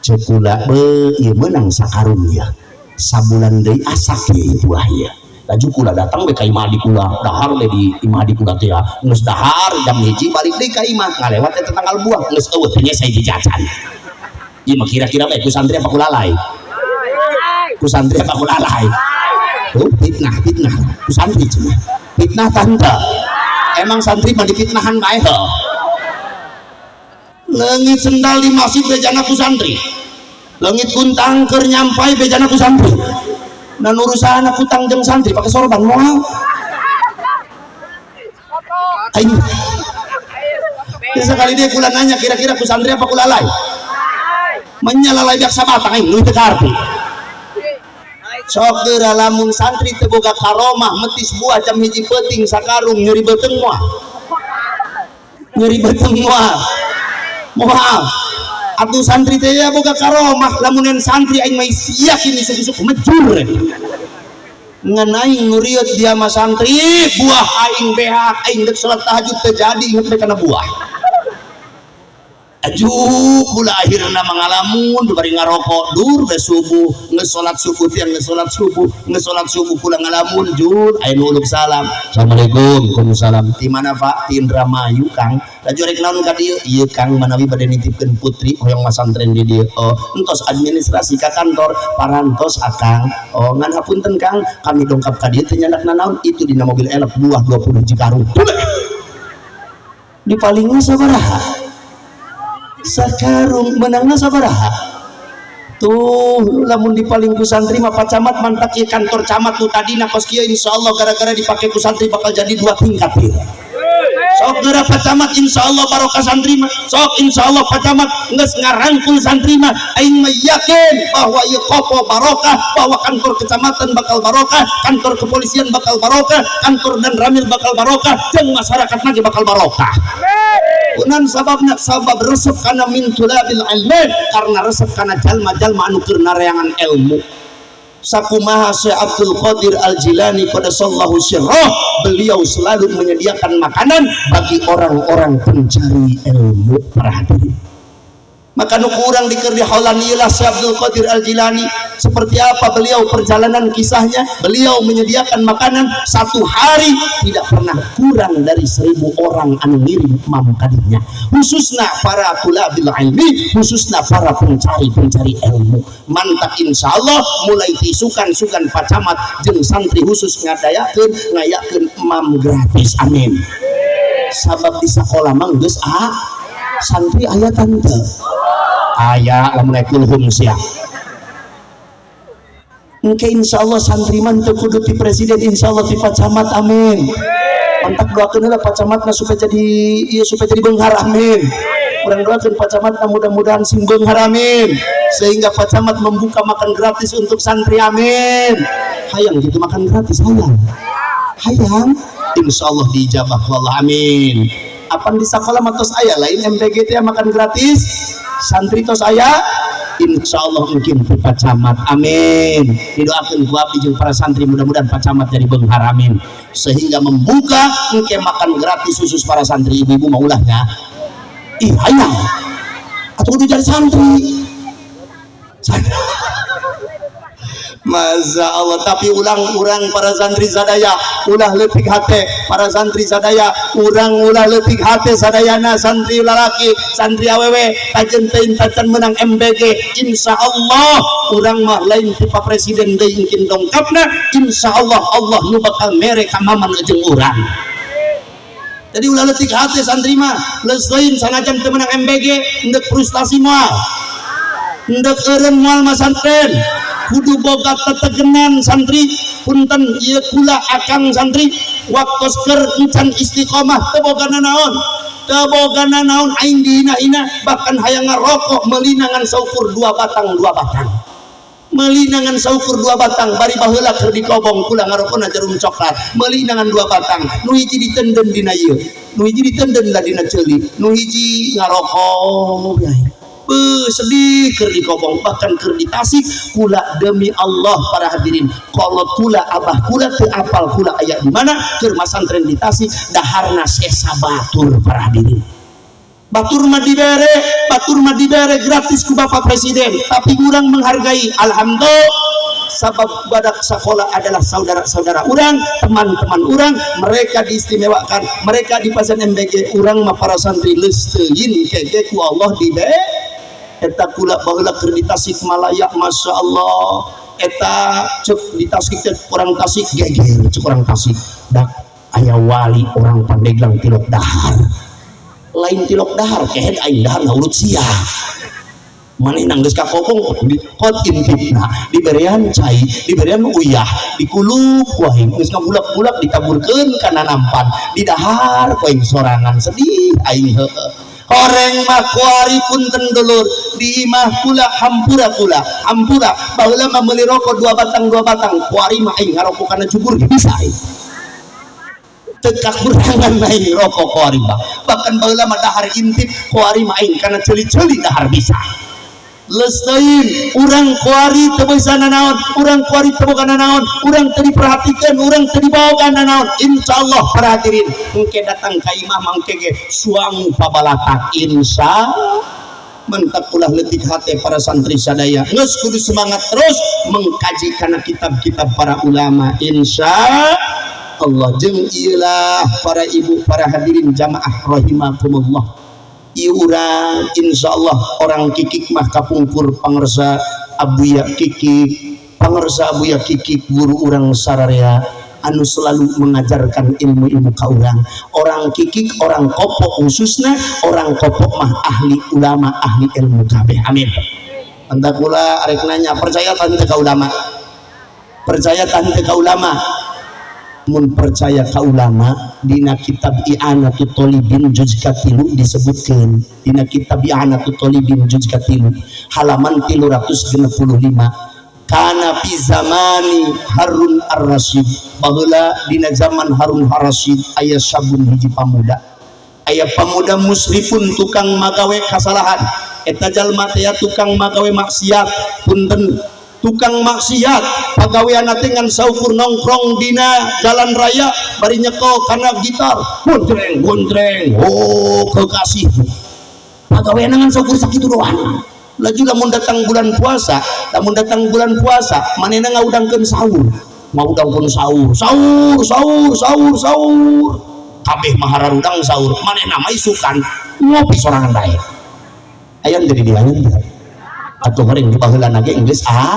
Ceuk kula, be ieu meunang sakarung ya. Sabulan deui asak ieu buah ya. Laju kula datang be ka imah di kula, dahar we di imah di kula teh ya. Geus dahar jam 1 balik deui ka imah, ngalewat eta tangkal buah, geus eueuh teh nya hiji jajan. Ieu mah kira-kira bae ku santri apa ku lalai? Ku santri apa ku lalai? Tuh, fitnah, fitnah. Ku santri cenah. Fitnah tante. Emang santri mah dipitnahan bae heuh. Leungit sendal di masjid bejana ku santri. Leungit kuntang keur nyampai bejana ku santri. Dan urusan aku tang jeung santri pakai sorban moal. Aing. Ya, sekali dia kula nanya kira-kira ku santri apa ku lalai? Menyalalai biak sabatang aing nu teu karti. Sok geura lamun santri teu boga karomah metis buah jam 1 peuting sakarung, nyeri beuteung moal. Nyeri beuteung moal. Moal. Atuh santri teh ya boga karomah, lamun santri aing mah yakin isuk-isuk mejur. Ngan aing nu rieut dia mah santri, buah aing beak, aing deuk salat tahajud teu jadi inget bae kana buah. Ajuh kula akhirna mangalamun bari ngarokok dur be subuh, geus salat subuh tiang, geus salat subuh, geus salat subuh kula ngalamun jur aya nu uluk salam. Assalamualaikum. Waalaikumsalam. Di mana Pak? Di Indramayu Kang. Laju rek naon ka dieu? Ieu Kang, manawi bade nitipkeun putri hoyong masantren di dieu. Oh, entos administrasi ka kantor parantos akang. Oh, ngan hapunten Kang, kami dongkap ka dieu teu nyandak nanaon, itu dina mobil elf buah 20 hiji karung. Di palingna sabaraha? Sakarung. Menangna sabaraha tuh lamun dipaling ku santri mah? Pak Camat, mantak ieu kantor camat nu tadina kos kieu, insyaallah gara-gara dipake ku santri bakal jadi 2 tingkat ieu. Sok geura Pak Camat, insyaallah barokah santri mah. Sok insyaallah Pak Camat geus ngarangkul santri mah, aing mah yakin bahwa ieu kopo barokah, bahwa kantor kecamatan bakal barokah, kantor kepolisian bakal barokah, kantor dan ramil bakal barokah, jeung masyarakat lagi bakal barokah. Kunan sababna? Sabab resep kana min tulabil ilmi, karena resep kana jalma-jalma anu keur nareangan ilmu. Sakumaha Syekh Abdul Qadir Al-Jilani qaddasallahu sirrah, beliau selalu menyediakan makanan bagi orang-orang pencari ilmu, para hadirin. Maka nu kurang diker di haulan ieu lah Syekh Abdul Qadir Al-Jilani. Seperti apa beliau perjalanan kisahnya? Beliau menyediakan makanan satu hari tidak pernah kurang dari 1.000 orang anu ngirim mam kadinya, khususnya para tulabil ilmi, khususnya para pencari-pencari ilmu. Mantap, insya Allah mulai tisukan-sukan Pak Camat jeung santri khusus ngadayakeun ngayakeun mam gratis, amin. Sabab di sekolah mah geus ah santri aya tante aya lamun aya kulhum sia. Engke insya Allah santri mah teu kudu ti presiden, insya Allah ti Pak Camat, amin. Mantap, doakeun heula Pak Camatna supaya jadi iya, supaya jadi beunghar, amin. Urang doakeun Pak Camatna mudah-mudahan sing beunghar, amin, sehingga Pak Camat membuka makan gratis untuk santri, amin. Hayang gitu makan gratis, hayang hayang, insya Allah diijabah ku Allah, amin. Apan di sekolah mah tos aya lain MBG teh makan gratis santri tos aya, insya Allah mungkin ku Pak Camat, amin. Didoakan ku abdi jeung para santri mudah-mudahan Pak Camat jadi beunghar, amin, sehingga membuka engke makan gratis khusus para santri. Ibu-ibu mau ulahnya ih hayang atau kudu jadi santri. Masya Allah, tapi ulang urang para santri sadaya ulah leutik hate, para santri sadaya urang ulah leutik hate sadayana, santri lalaki, santri awewe, kajen teuing tacan menang MBG, insya Allah urang mah lain ti Pak Presiden deui engkin dongkapna. Insya Allah Allah nu bakal mere kamaman jeung urang. Jadi ulah leutik hate santri mah, leus lain sanajan teu menang MBG, endek frustasi moal, endek eureun moal mah. Santren kudu boga tetegenan santri. Punten ieu kula akang santri waktos keur encan istiqomah teu boga nanaon, teu boga nanaon, aing dihina-hina, bahkan hayang ngarokok meulina ngan saukur dua batang, dua batang meulina ngan saukur dua batang. Bari baheula keur dikobong kula ngarokona jarum coklat, meulina ngan dua batang, nu hiji ditenden dina ieu, nu hiji ditenden lah dina ceuli, nu hiji ngarokok yai. Beuh, sedih keur dikobong, bahkan keur di Tasik kula. Demi Allah para hadirin, kolot kula, abah kula teu apal kula aya di mana keur masantren di Tasik, daharna sesa batur. Para hadirin, batur mah dibere, batur mah dibere gratis ku Bapak Presiden, tapi kurang menghargai. Alhamdulillah, sabab badak sekolah adalah saudara-saudara urang, teman-teman urang, mereka diistimewakan, mereka di pasien MBG, urang mah para santri leus teuing kege ku Allah dibe. Eta kula baheula keur di Tasik Malaya, Masya Allah, eta cek di Tasik teh orang Tasik geger, cek orang Tasik dak aya wali orang Pandeglang tilok dahar, lain tilok dahar kehed aing dahar ngaurut sia. Manehna geus kakopong kot intipna diberian cai, diberian uyah, dikulup ku aing, geus ngabulak-bulak ditaburkeun kana nampan, didahar ku aing sorangan. Sedih aing heueuh. Horeng mah kuari punten dulur di imah kula, hampura kula hampura, baheula mah meuli rokok dua batang, dua batang, kuari mah aing ngarokok kana jubur ge bisa aing, teu kakurangan aing rokok kuari mah. Bahkan baheula mah dahar intip, kuari mah aing kana ceuli-ceuli dahar bisa. Leus teuing urang kuari teu bisa nanaon, urang kuari teu boga nanaon, urang teu diperhatikeun, urang teu dibawa nanaon. Insyaallah para hadirin, engke datang ka imah mangke ge suangu pabalatak, insya. Mantap, ulah leutik hati para santri sadaya, geus kudu semangat terus mengkaji kana kitab-kitab para ulama, insya Allah. Jeung ieulah para ibu, para hadirin jamaah rahimakumullah, ieu urang insyaallah orang Kikik mah kapungkur pangersa Abuya Kikik, pangersa Abuya Kikik guru urang sararea anu selalu mengajarkan ilmu-ilmu ka urang. Orang Kikik, orang Kopo, khususnya orang Kopo mah ahli ulama, ahli ilmu kabeh, amin. Entah kula arek nanya, percaya tante ka ulama? Percaya tante ka ulama? Mun percaya ka ulama, dina kitab I'anatut Thalibin juz katilu disebutkeun, dina kitab I'anatut Thalibin juz katilu halaman 365, kana fi zamani Harun Ar-Rasyid, baheula dina zaman Harun Ar-Rasyid aya sabun hiji pamuda, aya pamuda musrifun, tukang magawe kasalahan. Eta jalma teh tukang magawe maksiat. Punten. Tukang maksiat, pagawean teh ngan saukur nongkrong dina jalan raya bari nyekel kana gitar, gontreng gontreng, oh kekasih. Pagawean ngan saukur sakitu doang. Laju lamun datang bulan puasa, lamun datang bulan puasa, manehna ngaudangkeun sahur, ngaudangkeun sahur, sahur, sahur, sahur, sahur. Kabeh mah hararudang sahur, manehna mah isukan ngopi sorangan bae. Aya jadi di mana? Atau horeng di baheulana ge geus ah,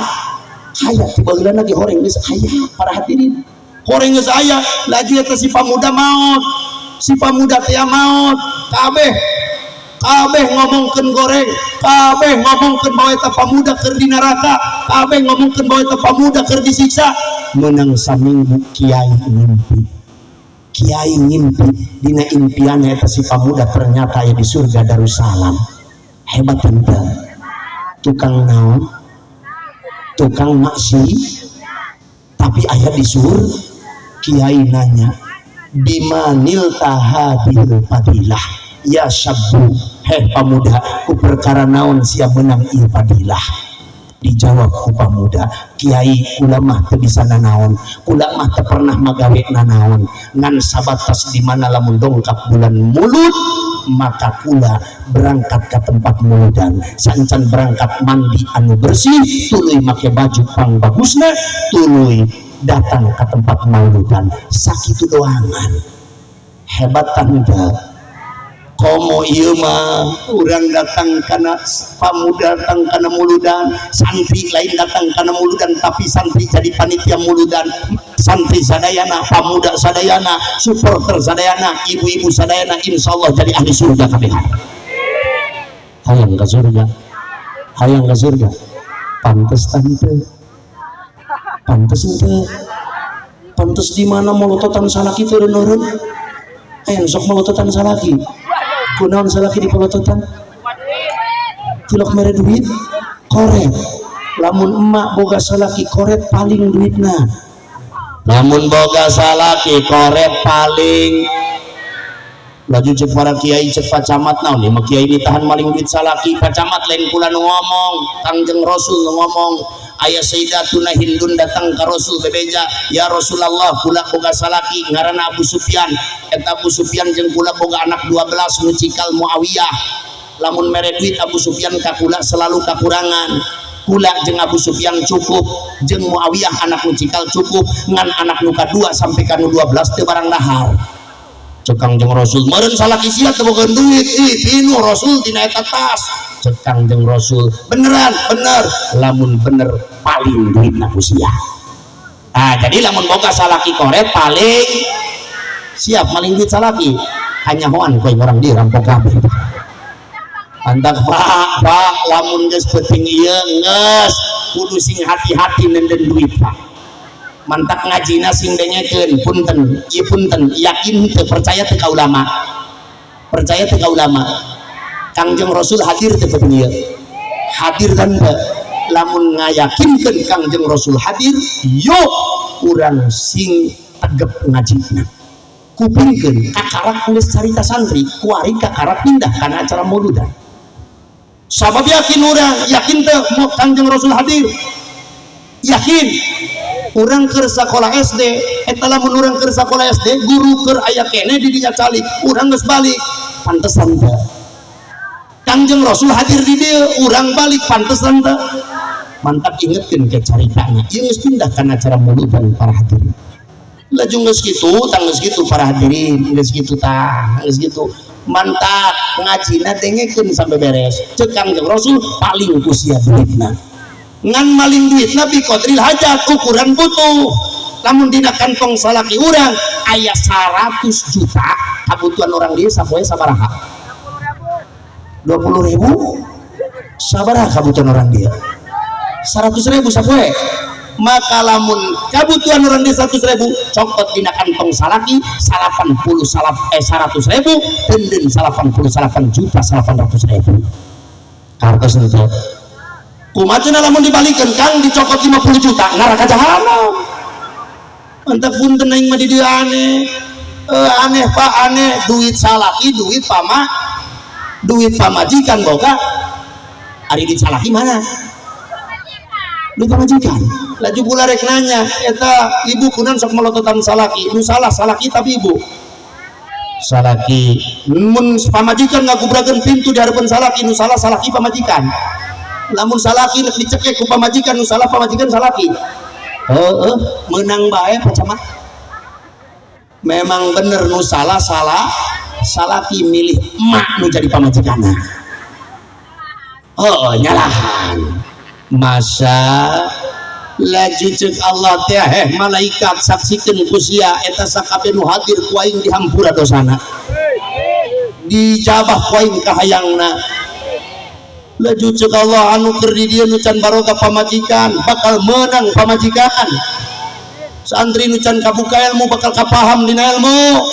aya di baheulana ge horeng geus aya, para hadirin. Horeng geus aya, laju eta si pamuda maot. Si pamuda teh maot, kabeh kabeh ngomongkeun goreng, kabeh ngomongkeun bahwa eta pamuda keur di neraka, kabeh ngomongkeun bahwa eta pamuda keur disiksa. Menang saminggu kiai ngimpi. Kiai ngimpi dina impiannya eta si pamuda ternyata aya di surga Darussalam. Hebat tante. Tukang naon? Tukang maksi tapi aya di surga. Kiai nanya, "Bima nilta hadhil fadilah ya syabbu?" Heh pamuda, ku perkara naon sia menang ieu fadilah? Dijawab ku pamuda, "Kiai, kula mah teu bisa nanaon, kula mah teu pernah magawe nanaon, ngan sabatas di mana lamun dongkap bulan Mulud maka kula berangkat ke tempat muludan. Sancan berangkat mandi anu bersih, tuluy make baju pang bagusna, tuluy datang ke tempat mauludan." Sakitu doangan. Hebat tante. Komo ieu mah urang datang kana pamuda, datang kana muludan, santri lain datang kana muludan, tapi santri jadi panitia muludan. Santri sadayana, pamuda sadayana, supporter sadayana, ibu-ibu sadayana, insyaallah jadi ahli surga kabehan. Hayang ke surga? Hayang ke surga? Pantes tante, pantes ente, pantes. Di mana molototan salaki turun-turun? Ayo sok molototan salaki. Kunaon salaki di polototan? Tilok mere duit koret. Lamun emak boga salaki koret, paling duitna. Lamun boga salaki koret, paling. Laju cek para kiai, cek Pak Camat, naon nih kiai ditahan maling duit salaki? Pak Camat, lain kula nu ngomong, Kangjeng Rasul nu ngomong. Aya Sayyidatuna Hindun datang ke Rasul bebeja, "Ya Rasulullah, kula boga salaki ngaranna Abu Sufyan. Eta Abu Sufyan jeung kula boga anak 12 nu cikal Muawiyah. Lamun mere duit Abu Sufyan ka kula selalu kakurangan. Kula jeung Abu Sufyan cukup, jeung Muawiyah anak nu cikal cukup, ngan anak nu kadua sampai ka nu 12 teu barang dahar." Cek Kangjeng Rasul, "Meureun salaki sia teu boga duit." "Ih, pinuh, Rasul, tina eta tas." Cek Kangjeng Rasul, "Beneran?" "Bener." "Lamun bener, paling duitna ku sia." Nah, jadi lamun boga salaki koret, paling. Siap maling duit salaki? Kanyahoan kowe, orang di rampok kabeh. Antak Pak, Pak, lamun geus penting ieu geus kudu sing hati-hati nenden duit, Pak. Mantak ngajina sing dengekeun. Punten ieu, punten, yakin teu, percaya teu ka ulama? Percaya teu ka ulama? Kangjeng Rasul hadir teu penting ieu? Hadir kan teu? Lamun ngayakinkeun Kangjeng Rasul hadir, yuk urang sing tegep ngajina, kupingkeun. Kakarak geus carita santri kuari, kakarak pindah kana acara muludan, sabab yakin urang. Yakin teu mau Kangjeng Rasul hadir? Yakin. Urang keur sekolah SD eta, lamun urang keur sekolah SD, guru keur aya kene di dinya calik, urang geus balik. Pantesan teu Kangjeng Rasul hadir di dieu, urang balik? Pantesan teu? Mantap, ingetkeun ke caritana ieu geus pindah kana acara muludan, para hadirin. Laju geus kitu tang, geus kitu, para hadirin, geus kitu tah, geus kitu. Mantap ngajina dengekeun sampai beres. Cek Kangjeng Rasul, paling ku sia duitna. Ngan maling duitna bi qadril hajat, ukuran butuh. Lamun dina kantong salaki urang aya 100 juta, kebutuhan orang dia sapoe sabaraha? 20 ribu? Sabaraha kebutuhan orang dia? 100 ribu sapoe. Maka lamun kebutuhan orang di 100 ribu, cokot dina kantong salaki 80 salap, 100 ribu, denden 88 juta 800 ribu. Kartos itu kumaha cenah lamun dibalikan, Kang? Dicokot 50 juta, neraka jahanam. Mantap. Punten, aing mah di dieu aneh, aneh Pak, aneh. Duit salaki, duit pama, duit pamajikan boga, ari duit salaki mana? Duit pamajikan. Laju kula rek nanya, eta ibu kunaon sok melototan salaki? Nu salah salaki tapi ibu? Salaki. Mun pamajikan ngagubrakeun pintu di hadapan salaki, nu salah salaki pamajikan? Lamun salaki nek dicekek ku pamajikan, nu salah pamajikan salaki? Heeh, menang bae Pak Camat. Memang bener nu salah salah salaki, milih emak nu jadi pamajikanna. Oh, nyalahan. Masa laju cek Allah teh, "Heh malaikat, saksikeun ku sia eta sakabeh nu hadir ku aing dihampura dosana, dijabah ku aing kahayangna." Laju cek Allah, "Anu keur di dieu nu can baroga pamajikan bakal menang pamajikan. Santri nu can kabuka ilmu bakal kapaham dina ilmu.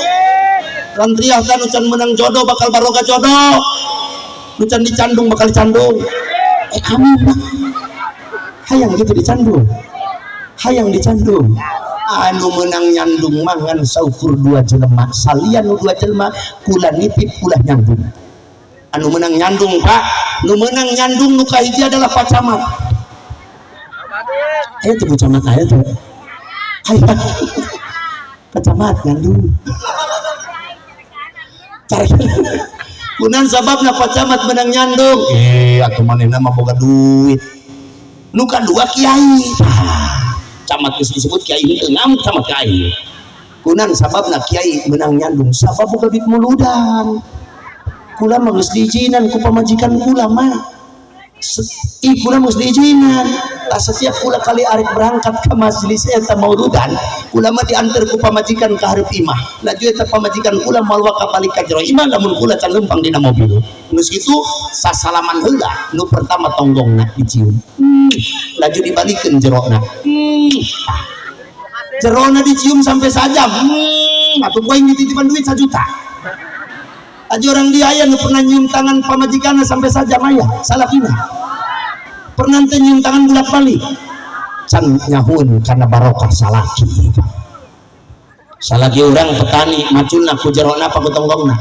Santriah kan nu can menang jodoh bakal baroga jodoh. Nu can dicandung bakal dicandung." Eh, amin lah. Hayang gitu dicandung, hayang dicandung. Anu menang nyandung mah ngan saukur dua jelema. Salian nu dua jelema, kula nitip, ulah nyandung. Anu menang nyandung, Pak, nu menang nyandung nu kahiji adalah Pak Camat. Ayo tuh Bu Camat, ayo tuh, ayo Pak Camat nyandung. Cari kunaon sababna Pak Camat menang nyandung? Eh, atuh manehna mah boga duit. Nu kadua kiai. Ah, camat geus disebut kiai henteu ngamuk sama kiai. Kunaon sababna kiai menang nyandung? Sabab boga duit muludan. Kula mah geus diizinan ku pamajikan kula mah. Ih, kula mah geus diizinan. Tah, setiap kula kali arek berangkat ke majelis eta mauludan, kula mah diantar ku pamajikan ka hareup imah. Laju eta pamajikan kula moal waka balik ka jero imah lamun kula can lempang dina mobil. Geus kitu sasalaman heula, nu pertama tonggongna dicium. Laju dibalikeun jerona. Ah. Jerona dicium sampai sajam. Atuh ku aing dititipan duit 1 juta. Aja orang dia aya nu pernah nyium tangan pamajikanna sampai sajam, aya salakina. Pernah teh nyium tangan bolak-balik? Can nyahueun karena barokah salaki. Salaki urang petani, maculna ku jerona apa ku tonggongna?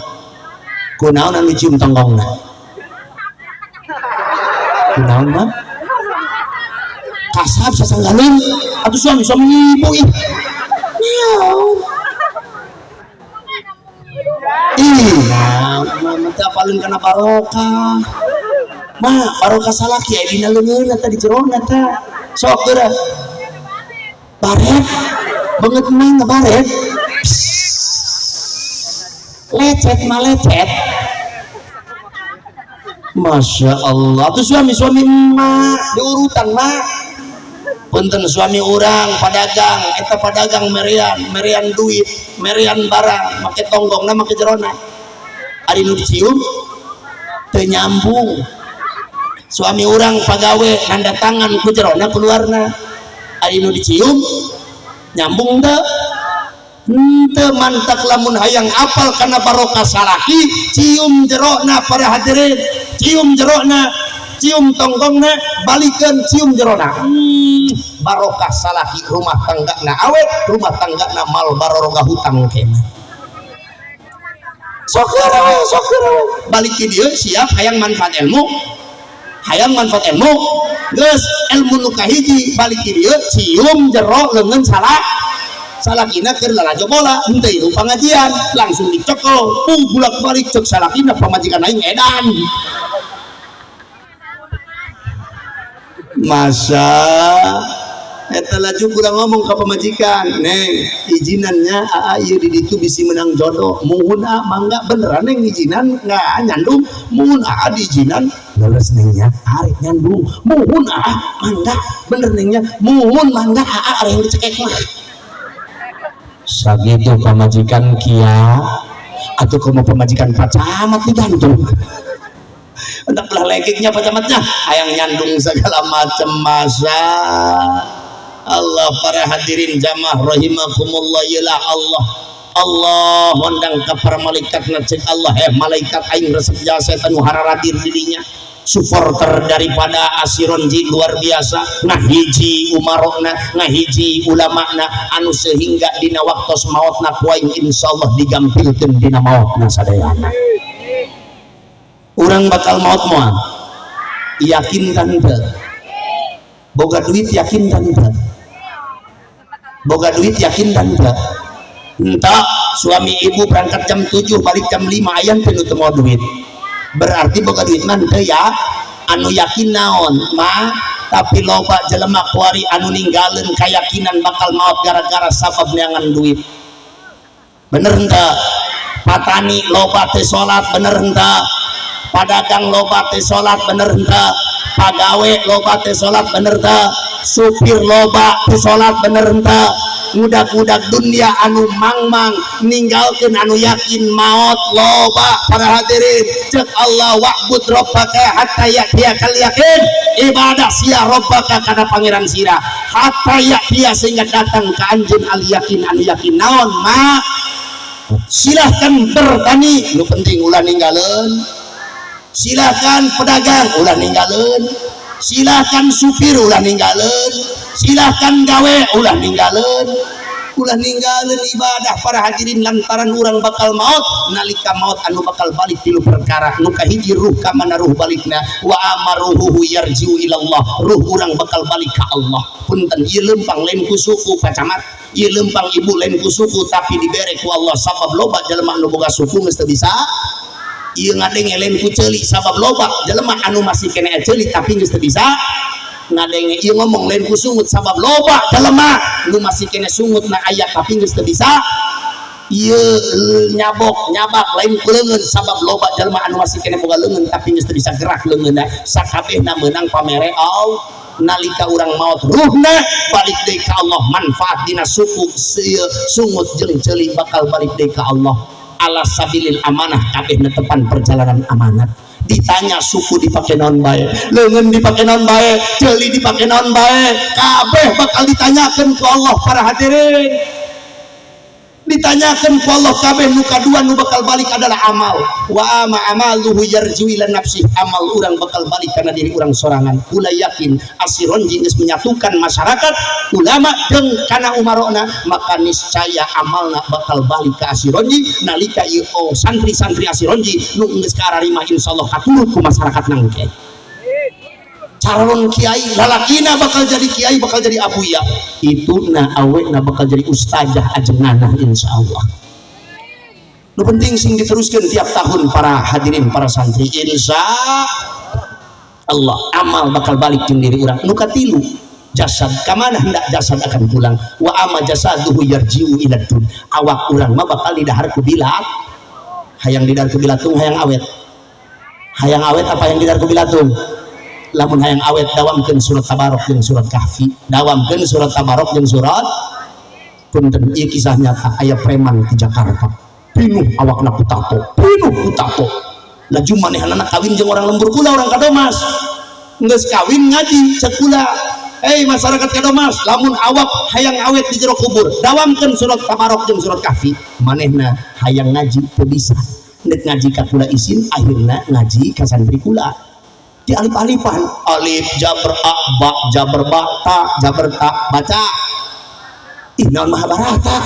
Kunaon anu cium tonggongna? Kunaon mah? Kasab sasanggaleun atuh suami suami ibu, ih. Naon? Ih, nah, mah teu apaleun kana barokah. Mah barokah salaki aya dina leungeunna tah, di jerona tah. Sok geura. Baret. Banget mah ngabaret. Lecet mah lecet. Masya Allah. Tuh suami-suami emak diurutan mak. Punten, suami orang padagang, eta padagang merian, merian duit, merian barang, make tonggongna, make jerona? Ari nu dicium teu nyambung. Suami orang pagawe, nanda tangan ku jerona keluarna? Ari nu dicium nyambung teu? Henteu. Mantak lamun hayang apal kana barokah salaki, cium jerona. Para hadirin, cium jerona, cium tonggongna, balikeun cium jerona. Barokah salaki, rumah tangga na awet, rumah tangga na mal baroroga hutang kena. Sok we, sok we. Balik ke dieu, siap hayang manfaat ilmu? Hayang manfaat ilmu? Geus, ilmu nu kahiji, balik ke dieu cium jero leungeun salah salakina keur lalajo bola. Henteu itu pengajian, langsung dicekel, puh, bolak-balik. Cek salakina, "Pamajikan aing edan." Masa eta laju kurang ngomong ke pamajikan, "Neng, izinannya aa ieu di ditu bisi menang jodoh. Muhun a, mangga." "Beneran, Neng, izinan nggak nyandung?" "Muhun aa, diizinan." "Leres, Nengnya, arek nyandung." "Muhun aa, mangga." "Bener, Nengnya." "Muhun, mangga aa, arek dicekek mah." Sagitu pamajikan kia atau kamu pamajikan Pak Camat digantung. Hendak belah lekiknya Pak Camatnya hayang nyandung segala macam. Masa Allah. Para hadirin jamaah rahimakumullah, yalah Allah, Allah ngondang ke para malaikat. Cek Allah, "Eh malaikat, aing resep jasa eta nu hararadir didinya, supporter daripada Asironji luar biasa, ngahiji umarokna, ngahiji ulamana, anu sehingga dina waktos maotna ku aing insyaallah digampilkeun dina maotna sadayana." Urang bakal maot moal? Yakin kan teu? Boga duit yakin dan teu? Boga duit yakin dan teu? Entah suami ibu berangkat jam 7, balik jam 5, aya teu nu teu mawa duit? Berarti boga duit mah teu ya. Anu yakin naon mah? Tapi loba jelema kuari anu ninggalin keyakinan bakal maut gara-gara sabab neangan duit. Bener henteu? Patani loba teu salat, bener henteu? Padagang loba teu salat, bener henteu? Pagawe loba teu salat, bener teu? Supir loba teu salat, bener henteu? Ngudag-ngudag dunia anu mangmang ninggalkeun anu yakin maut loba, para hadirin. Cek Allah, wa'bud rabbaka hatta ya'tiyakal yaqin. Ibadah sia rabbaka kana pangeran sira, hatta ya'tiya, sehingga datang ke anjeun, al yakin, anu yakin naon ma. Silahkan bertani, nu penting ulah ninggalin. Silahkan pedagang, ulah ninggalin. Silahkan supir, ulah ninggalin. Silahkan gawe, ulah ninggalin. Ulah ninggalin ibadah, para hadirin, lantaran orang bakal maut. Nalika maut, anu bakal balik tilu perkara. Nu kahiji, ruh. Ka mana ruh balikna? Wa amaruhu yarji'u ilallah, ruh urang bakal balik ka Allah. Punten, ieu lempang lain ku suku, Pak Camat, ieu lempang, Ibu, lain ku suku, tapi dibere ku Allah, sabab loba jelema anu boga suku geus teu bisa. Ieu ngadenge lain ku ceuli, sabab loba jelema anu masih kene ceuli tapi geus teu bisa ngadenge. Ieu ngomong lain ku sungut, sabab loba jelema nu masih kene sungut na aya tapi geus teu bisa. Ieu nyabok nyabak lain ku leungeun, sabab loba jelema anu masih kene boga leungeun tapi geus teu bisa gerak leungeunna. Sakabehna meunang pamere Allah. Nalika urang maut, ruhna balik deui ka Allah. Manfaat dina suku, sungut jeung ceuli bakal balik deui ka Allah. Ala sabilil amanah, kabeh netepan perjalanan amanat. Ditanya suku dipake naon bae, leungeun dipake naon bae, ceuli dipake naon bae, kabeh bakal ditanyakan ku Allah, para hadirin. Ditanyakan ku Allah kabeh. Nu kadua nu bakal balik adalah amal. Wa ama amaluhu yarji'u ila nafsi, amal urang bakal balik karena diri urang sorangan. Kula yakin Asyronji geus menyatukan masyarakat, ulama jeung kana umarona, maka niscaya amalna bakal balik ke Asyronji. Nalika ieu, oh, santri-santri Asyronji nu geus kararima, insyaallah katurut ku masyarakat. Nangke calon kiai lalakina bakal jadi kiai, bakal jadi abuya itu na, awena bakal jadi ustazah ajenganah, insyaallah. Nu penting sing diteruskan tiap tahun, para hadirin, para santri, insya Allah amal bakal balik jeung diri urang. Nu katilu, jasad. Kamana hendak jasad akan pulang? Wa ama jasaduhu yarji'u ila dun, awak urang mah bakal didahar ku bilat. Hayang didahar ku bilatung, hayang awet? Hayang awet apa yang didahar ku bilatung? Lamun hayang awet, dawamkeun surat Tabarok jeung surat Kahfi. Dawamkeun surat Tabarok jeung surat. Punten, ieu kisah nyata. Aya preman di Jakarta, pinuh awakna ku tato, pinuh ku tato. Laju manehanana kawin jeung orang lembur kula, orang Kadomas. Geus kawin ngaji. Cek kula, hei masyarakat Kadomas, lamun awak hayang awet di jero kubur, dawamkeun surat Tabarok jeung surat Kahfi. Manehna hayang ngaji teu bisa, nek ngaji ka kula isin, akhirna ngaji ka santri kula. Di alif-alifan, alif jabar a, ba jabar ba, ta jabar ta, baca. Ih, naon Mahabharata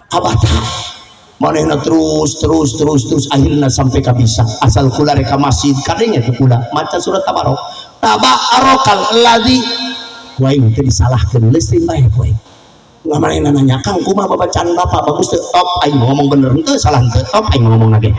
abata. Manehna terus terus terus terus, akhirnya sampai ka bisa. Asal kula rek ka masjid, kadenge teh kula maca surat Tabarok, tabarakal ladzi. Ku aing teh disalahkeun, leusteun bae ku aing. Manehna nanya, "Kang, kumaha babacaan bapak, bagus teu?" "Top, aing ngomong bener henteu, salah henteu, top aing ngomong lagi."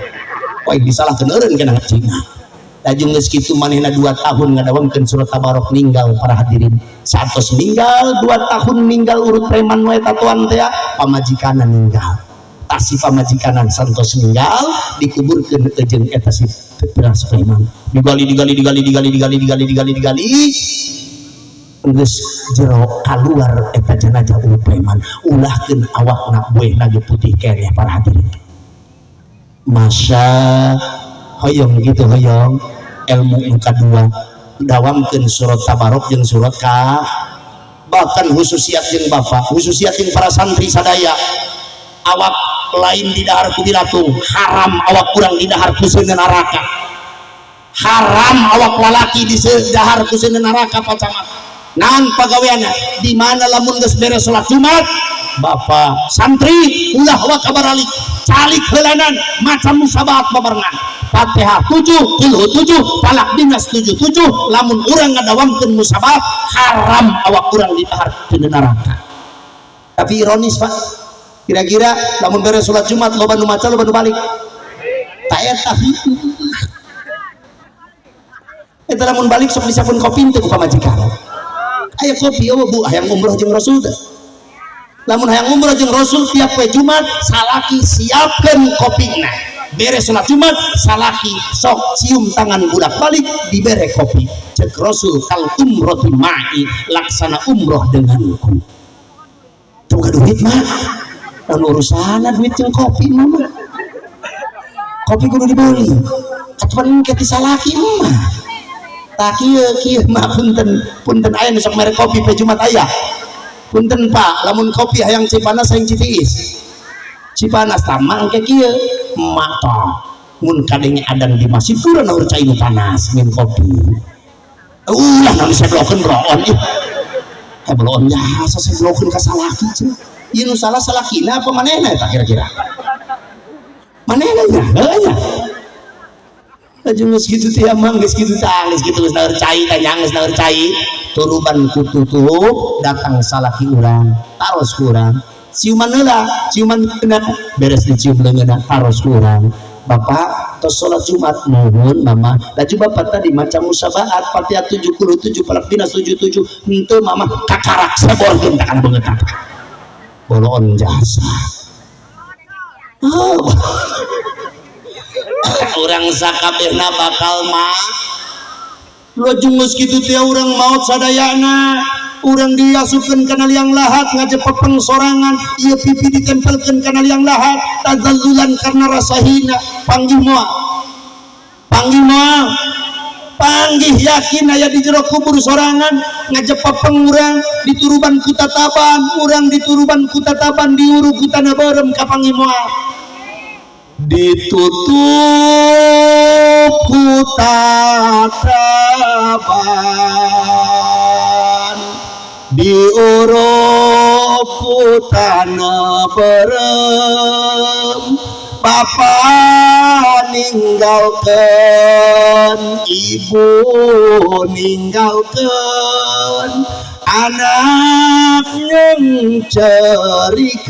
Ku aing disalahkeun, eureun kana ngacina. Lajeng geus kitu manehna 2 tahun ngadawamkeun surat Tabarok, ninggal, para hadirin. Saatos ninggal 2 tahun, ninggal urut preman we tatoan teh, pamajikanan ninggal. Tasi pamajikanan santos ninggal, dikuburkeun jeung eta si beras preman. Digali, digali, digali, digali, digali, digali, digali, digali, geus jero kaluar eta jenazah urut preman. Ulahkeun awakna buehna ge putih keneh, para hadirin. Masya hoyong gitu, hoyong ilmu. Nu kadua, dawamkeun surat Tabarok jeung surat Kah. Bahkan khususiat jeung bapak, khususiat jeung para santri sadaya, awak lain di dahar ku bilatung, haram awak kurang di dahar ku neraka. Haram awak lalaki di dahar ku neraka. Pak Camat, naon pagaweanna? Di mana lamun geus beres salat Jumat, bapak santri ulah waka baralik, calik heulanan, maca musabahat babarengan. Fatihah 7, Qulhu 7, Falaq Binas 7 7. Lamun urang ngadawamkeun musabaat, haram awak urang ditahar di neraka. Tapi ironis, Pak, kira-kira lamun beres sholat Jumat loba nu maca, loba nu balik? Tak eta eta. Lamun balik sok disapun kopi teu ku pamajikan? Aya kopi? Oh Bu, hayang umroh jeung Rasul teu? Lamun hayang umroh jeung Rasul, tiap poe Jumat salaki siapkeun kopina. Beres sholat Jumat salaki sok cium tangan bolak balik, dibere kopi. Cek Rasul, kal umroti ma'i, laksana umroh denganku. Tunggu, duit mah dan urusan duit jeung kopi mah. Kopi kudu dibeli atuh ke salaki mah. Tak kieu kieu mah. Punten, punten, aya nu sok mere kopi pe Jumat? Aya? Punten, Pak, lamun kopi hayang Cipanas, hayang Citiis? Cipanas. Tama engke kieu emak tah mun kadenge adan di masjid kurang naur cai nu panas min kopi. Ulah naon seblokeun broon ih. Eh, broon jasa seblokeun ka salaki cenah. Ieu nu salah salakina apa manehna eta kira-kira? Manehna nya, heuh nya. Laju geus kitu teh mah, geus kitu tah, geus kitu, geus naur cai tah nya, geus naur cai. Turuban ku tutup, datang salaki urang, taros ku urang. Ciuman heula, ciuman kena beres dicium leungeunna, taros ku urang. Bapak tos sholat Jumat? Mohon, Mama. Laju bapak tadi maca musabaat Fatihah 77, Falaq Binas 77 henteu, Mama? Kakarak seborkeun tak kana beungeut. Boloon jasa. Oh. Urang sakabehna bakal mah. Laju geus kitu teh urang maot sadayana, urang diasupkeun kana liang lahat, ngajepepeng sorangan. Ieu pipi ditempelkeun kana liang lahat tazallulan karena rasa hina. Panggih moal? Panggih moal? Panggih, yakin. Aya di jero kubur sorangan, ngajepepeng urang, dituruban ku tataban urang, dituruban ku tataban, diurug ku tanah beureum. Kapanggih moal? Ditutup ku tataban, diurug ku tanah beureum. Bapak ninggalkan, ibu ninggalkan, anak cerikan.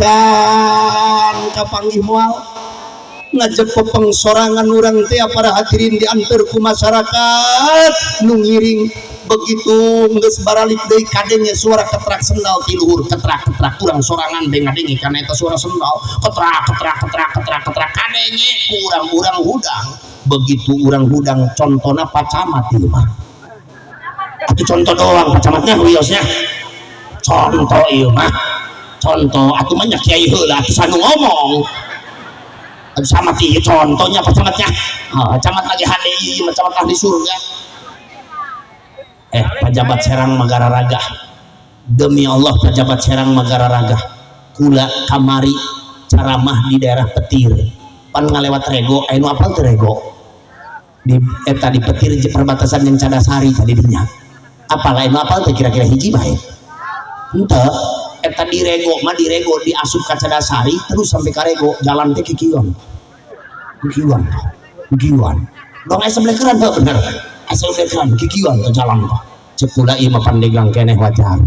Kapanggih moal? Ngajepepeng sorangan urang teh, para hadirin, diantar ku masyarakat nu ngiring. Begitu geus baralik deui, kadenge suara ketrak sendal ti luhur, ketrak ketrak. Urang sorangan be ngadenge kana eta suara sendal ketrak ketrak ketrak ketrak ketrak, kadenge ku urang-urang hudang. Begitu urang hudang, contona Pak Camat ieu mah atuh, contoh doang. Pak Camatnya wiosnya, contoh ieu mah, contoh atuh mah nya. Kiai heula atuh sanu ngomong atuh sama ieu contohnya Pak Camatnya. Oh, camat lagi hade ieu mah, camat ahli surga. Eh, pejabat Serang magararaga, demi Allah, pejabat Serang magararaga. Kula kamari ceramah di daerah Petir, pan ngalewat Rego. Aya nu apal teu Rego? Di eta di Petir perbatasan yang Cadasari tadi dinya. Apal? Aya nu apal teu kira-kira? Hiji bae henteu. Eta di Rego mah, di Rego diasup ka Cadasari terus sampai ka Rego, jalan teh kikieuan kikieuan kikieuan dong. Aya sebelekeran teu? Bener aya sebelekeran, kikieuan teh jalan teh. Cek kula ieu mah Pandeglang keneh wajar.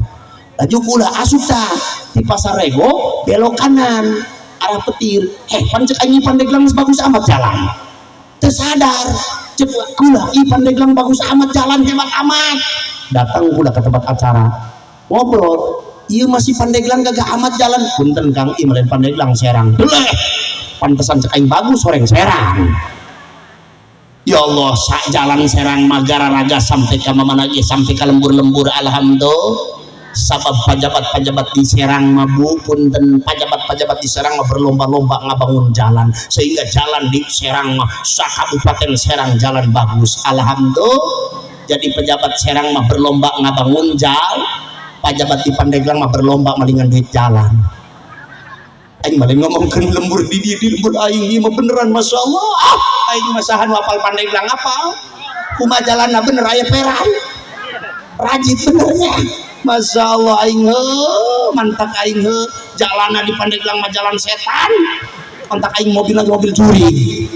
Laju kula asup tah di pasar Rego, belok kanan arah Petir. Eh, pan cek aing Pandeglang geus bagus amat jalan. Teu sadar. Cek kula ih Pandeglang bagus amat jalan, hebat amat. Datang kula ke tempat acara, ngobrol, iya masih Pandeglang gagah amat jalan. Punten Kang, ieu mah lain Pandeglang, Serang. Deleh, pantesan cek aing bagus horeng Serang. Ya Allah, sak jalan Serang magararaga sampai ke mana ge, sampai ke lembur-lembur. Alhamdulillah, sabab pajabat-pajabat di Serang mah, Bu, punten, pajabat-pajabat di Serang mah berlomba-lomba ngabangun jalan sehingga jalan di Serang mah sakabupaten Serang jalan bagus. Alhamdulillah. Jadi pejabat Serang mah berlomba ngabangun jalan, pejabat di Pandeglang mah berlomba malingan duit jalan. Aing malah ngomongkeun lembur di lembur aing ieu mah beneran. Masya Allah, ah, aing mah saha nu apal Pandeglang? Apal kumaha jalanna? Bener aya perai rajin benernya. Masya Allah, aing heuh mantak aing heuh jalanna di Pandeglang mah jalan setan. Mantak aing mobil lagi mobil jurig.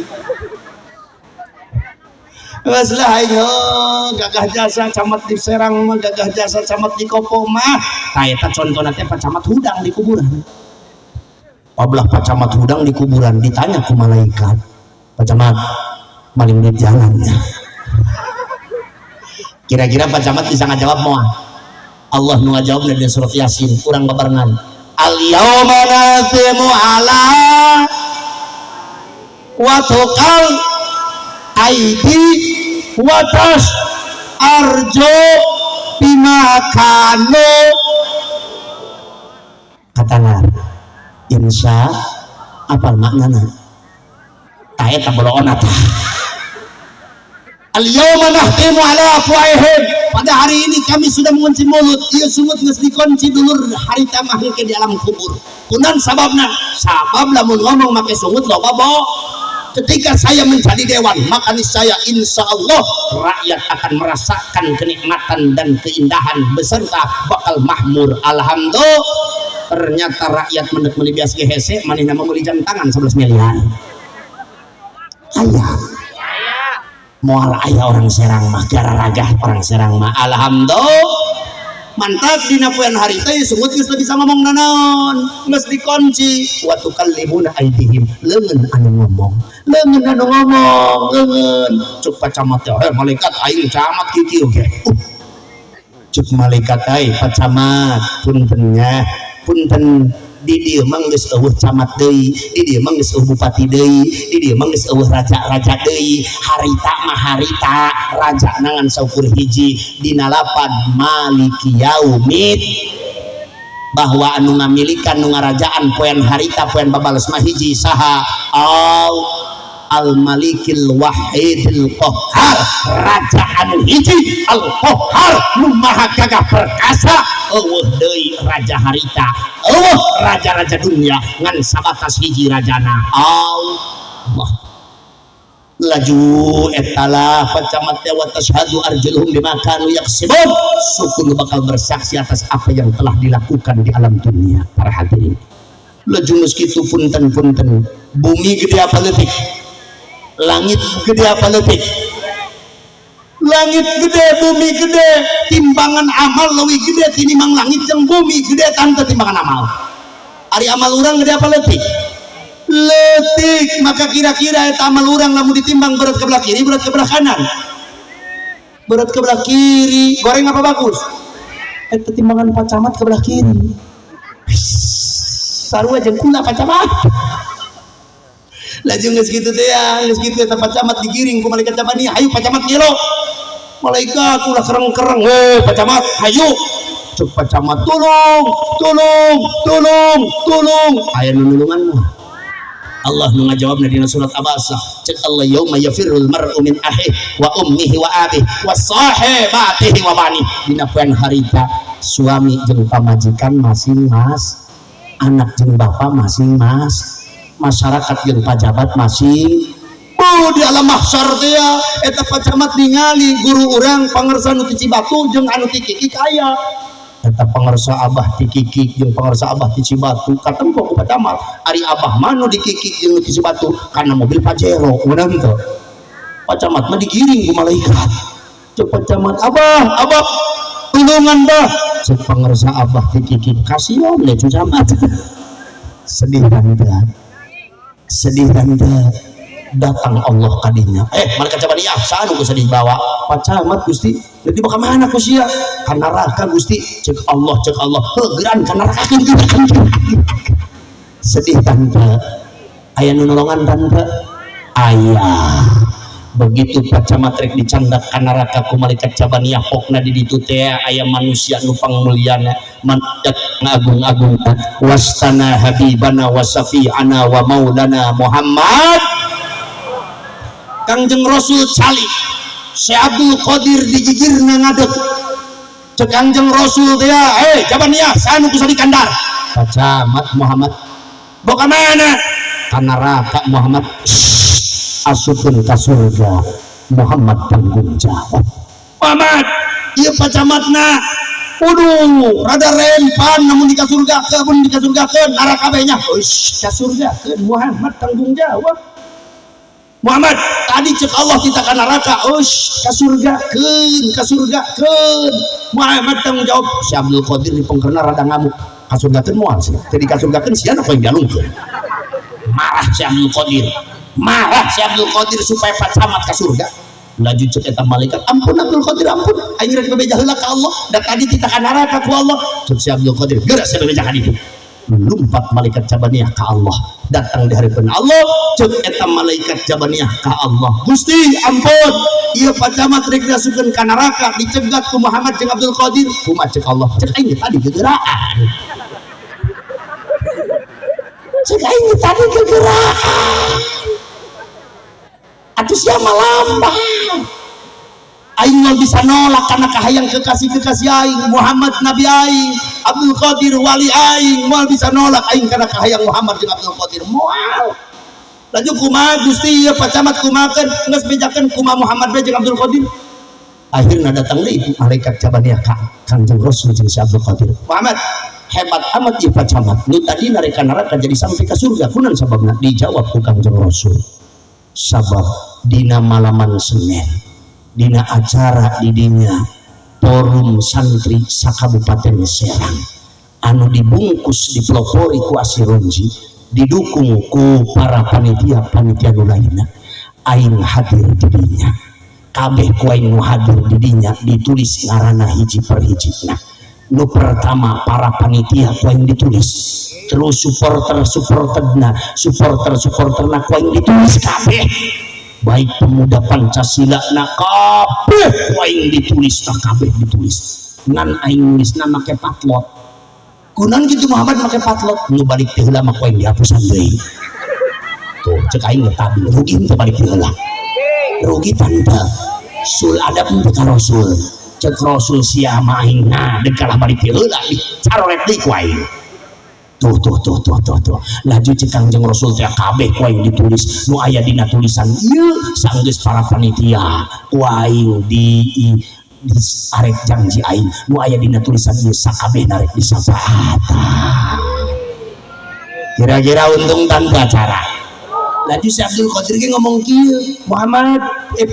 Geus lah aing heuh, gagah jasa camat di Serang mah, gagah jasa camat di Kopo mah. Tah, eta contona teh Pak Camat hudang di kuburan. Pabelah Pak Camat hudang di kuburan, ditanya ku malaikat, "Pak Camat, maling di jalan ya?" Kira-kira Pak Camat bisa ngajawab moal? Allah nu ngajawab di surat Yasin, kurang babarengan. Al yauma nakhtimu ala wa tukal aidi wa tasyhadu arjuluhum bima kanu. Katakan insya apa maknana? Tah, eta boloona tah. Al yauma nakhtimu ala afwahihim, pada hari ini kami sudah mengunci mulut. Ieu sungut geus dikunci, dulur, harita mah engke di alam kubur. Kunan sababna? Sabab lamun ngomong make sungut loba bo. Ketika saya menjadi dewan, maka niscaya insya Allah rakyat akan merasakan kenikmatan dan keindahan beserta bakal makmur. Alhamdulillah, ternyata rakyat mendek meuli beas ge hese, manehna mah meuli jam tangan 11 miliar. Aya moal aya orang Serang mah, gararagah orang Serang mah. Alhamdulillah, mantap. Dina poean harita ya sungut geus bisa ngomong nanaon, geus dikunci. Wa tukallimuna aidihim, leungeun anu ngomong, leungeun anu ngomong, leungeun. Cuk Pak Camat teh, "Eh malaikat, aing camat kieu oge." Cuk malaikat, "Ai Pak Camat, punten nya, punten, di dieu mah geus euweuh camat deui, di dieu mah geus euweuh bupati deui, di dieu mah geus euweuh raja-raja deui. Harita mah harita raja ngan saukur hiji, dina lapad maliki yaumid, bahwa anu ngamilikan, nu ngarajaan poean harita, poean babales mah hiji. Saha? Al al malikil wahidil qahhar, raja anu hiji, al qahhar, nu maha gagah perkasa. Euweuh deui raja harita, euweuh raja-raja dunia, ngan sabatas hiji rajana, Allah." Laju etalah pacamat teh, wa tasyhadu arjuluhum bima kanu yaksibun, suku nu bakal bersaksi atas apa yang telah dilakukan di alam dunia. Para hadirin, laju geus kitu, punten-punten, bumi gede apa leutik? Langit gede apa leutik? Langit gede, bumi gede, timbangan amal lebih gede tinimbang langit jeung bumi. Gede tante timbangan amal? Ari amal urang gede apa leutik? Leutik. Maka kira-kira eta amal urang lamun ditimbang berat ke belah kiri, berat ke belah kanan? Berat ke belah kiri. Goreng apa bagus? Eta timbangan Pak Camat ke belah kiri, sarua jeung kula Pak Camat. Laju geus kitu teh ya, geus kitu eta Pak Camat digiring ku malaikat Jabaniyah, "Hayu Pak Camat, ngilo." "Malaikat, ulah kereng-kereng." "Eh Pak Camat, hayu." Cuk Pak Camat, "Tolong, tolong, tolong, tolong." Aya nu nulungan mah? Allah nu ngajawabna dina surat Abasa. Cek Allah, yauma yafirrul mar'u min akhihi wa ummihi wa abihi wa sahibatihi wa bani. Dina poean harita suami jeung pamajikan masing mas, anak jeung bapak masing mas, masyarakat jeung pajabat masing. Oh, di alam mahsyar teh ya, eta Pak Camat ningali guru urang, pangersa nu ti Cibatu jeung anu ti Kikik aya. Eta pangersa abah ti Kikik jeung pangersa abah ti Cibatu katempo ku Pak Camat. Ari abah mah nu di Kikik jeung nu ti Cibatu kana mobil Pajero, ngeunah teu? Pak Camat mah digiring ku malaikat. Cek Pak Camat, "Abah, abah, tulungan bah." Cek pangersa abah ti Kikik, "Kasihan ya Camat." Sedih tante, sedih tante. Datang Allah kadinya, "Eh malaikat Jabaniyah, saha nu sedih?" "Bawa Pak Camat, Gusti." "Jadi bakal mana ku sia?" "Ka neraka, Gusti." Cek Allah, cek Allah, "Heuh, ka neraka." Sedih tante? Aya nu nolongan tante? Aya. Begitu Pak Camat rek dicandak ka neraka ku malaikat Jabaniyah, pokna di ditu teh aya manusia nu pangmulyana, manusia ngagung-agung, wastana habibana wa safi'ana wa maulana Muhammad, Kangjeng Rasul. Calik Syekh Abdul Qadir di gigirna ngadeg. Cek Kangjeng Rasul teh, "Eh Jabaniyah, saha nu kusa dikandar?" "Pak Camat, Muhammad." "Boka mana?" "Ka neraka, Muhammad." "Asupkeun ka surga, Muhammad tanggung jawab." Muhammad, ieu Pak Camatna. Waduh, rada rempan, namun di surga, mun di surga ke neraka bae nya. Ush, ka surga ke, Muhammad tanggung jawab. Muhammad tadi cek Allah kita ka neraka, ush ka surgakeun, ka surgakeun. Muhammad tanggung jawab. Si Abdul Qadir di pengkerna rada ngamuk, ka surgakeun moal sia. Jadi ka surgakeun sia nu yang jalungkeun. Marah si Abdul Qadir. Marah si Abdul Qadir supaya Pak Camat ka surga. Laju cek eta malaikat, ampun Abdul Qadir, ampun, aing rek bebeja heula ka Allah, da tadi kita ka neraka ku Allah. Cek si Abdul Qadir, geura sia bebeja ka ditu. Lompat malaikat Jabaniyah ka Allah, datang di hadapan Allah, cek eta malaikat Jabaniyah ka Allah, Gusti ampun, ieu Pak Camat rek diasupkeun ka neraka, dicegat ku Muhammad jeung Abdul Qadir. Kumaha cek Allah? Cek aing tadi gegeraan, cek aing tadi gegeraan, atuh sia mah lambat. Aing moal bisa nolak karena kahayang kekasih-kekasih aing, Muhammad nabi aing, Abdul Qadir wali aing, moal bisa nolak aing karena kahayang Muhammad jeung Abdul Qadir, moal. Laju kumaha Gusti ieu Pak Camat kumahakeun, geus bejakeun kumaha Muhammad bae jeung Abdul Qadir. Akhirna datang deui malaikat Jabaniyah ka Kangjeng Rasul jeung si Abdul Qadir. Muhammad, hebat amat ieu Pak Camat, nu tadi rek ka neraka jadi sampai ka surga, kunaon sababna? Dijawab ku Kangjeng Rasul, sabab dina malaman Senin dina acara didinya forum santri sakabupaten Serang anu dibungkus dipelopori ku Asironji, didukung ku para panitia-panitia nu lainna, aing hadir didinya. Kabeh ku aing nu hadir didinya ditulis ngaranna hiji per hiji. Nah, nu pertama para panitia ku aing ditulis, terus supporter-supporterna, supporter-supporterna ku aing ditulis kabeh, baik pemuda Pancasila na kabeh ku aing ditulis, tak kabeh ditulis. Ngan aing nulisna make patlot. Kunaon gitu Muhammad make patlot? Nu balik teh heula mah ku aing dihapusan deui. Tuh cek aing teh tadi rugi teu balik teh heula, rugi tante sul adab teu ka Rasul. Cek Rasul sia mah aing nah deuk kalah balik teh heula dicaroret deui ku aing. Tuh tuh tuh tuh tuh tuh. Laju cek Kangjeng Rasul teh kabeh ku aing ditulis nu aya dina tulisan ieu sanggeus para panitia ku aing di arek janji aing nu aya dina tulisan ieu sakabeh narek disafaatan. Kira-kira untung tanpa acara. Laju si Abdul Qadir ge ngomong kieu, Muhammad,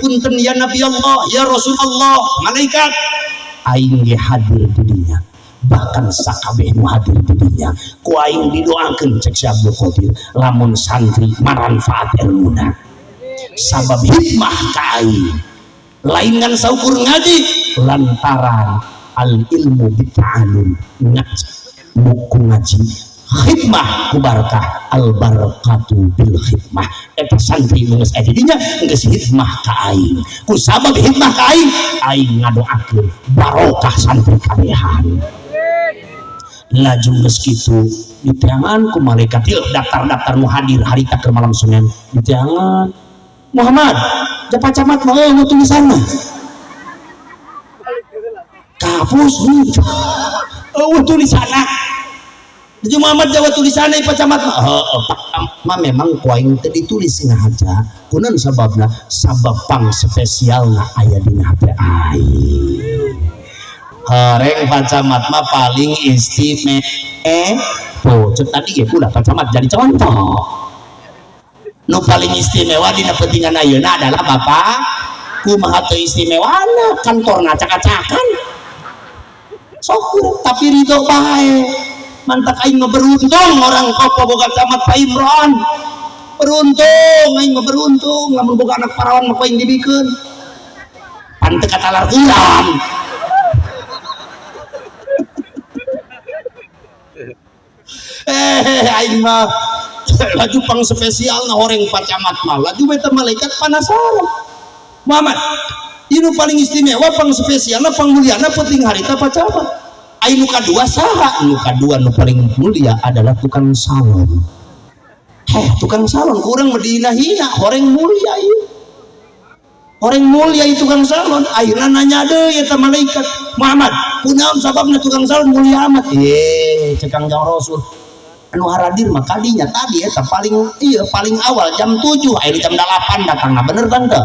punten ya Nabi Allah, ya Rasulullah, malaikat aing ge hadir di dinya, bahkan sakabeh nu hadir di dinya ku aing didoakeun. Cek si Abdul Qadir, lamun santri maranfaat ilmuna sabab hikmah ka aing, lain ngan saukur ngaji, lantaran al ilmu bita'alum, ngaji buku ngaji khidmah ku barkah, al barakatu bil khidmah. Eta santri nu geus aya di dinya geus hikmah ka aing, ku sabab hikmah ka aing, aing ngadoakeun barokah santri kabehan. Laju geus kitu diteangan ku malaikat ieu daftar-daftar nu hadir harita ke malam Senin. Diteangan, Muhammad, japa camat mah eueuh tulisanna, kapus eueuh tulisanna. Jadi Muhammad jawab tulisanna Pak Camat mah heueuh, Pak mah memang ku aing teu ditulis ngahaja. Kunaon sababna? Sabab pang spesialna aya dina hate aing. Horeng Pak Camat mah paling istimewa. Tuh cek tadi ge kula Pak Camat jadi contoh nu paling istimewa dina pentingan ayeuna adalah bapak. Kumaha teu istimewana, kantorna acak-acakan, sok tapi ridho bae. Mantak aing mah beruntung orang Kopo boga camat Pak Imron, beruntung aing mah, beruntung. Lamun boga anak parawan mah ku aing dibikeun, pan teu katalar urang. Aing mah laju pang spesial na horeng Pak Camat mah. Laju beta malaikat penasaran, Muhammad, ini paling istimewa, pang spesial, pang muliana penting harita Pak Camat. Ai nu kadua saha? Nu kadua nu paling mulia adalah tukang salon. Heh, tukang salon kurang medina-hina, horeng mulia ieu, horeng mulia itu tukang salon. Akhirnya nanya deui eta malaikat, Muhammad, kunaon sababna tukang salon mulia amat? Ye, cek Kangjeng Rasul, anu haradir mah kadinya tadi eta paling iya paling awal jam 7, aya jam 8 datangna, bener kan teu?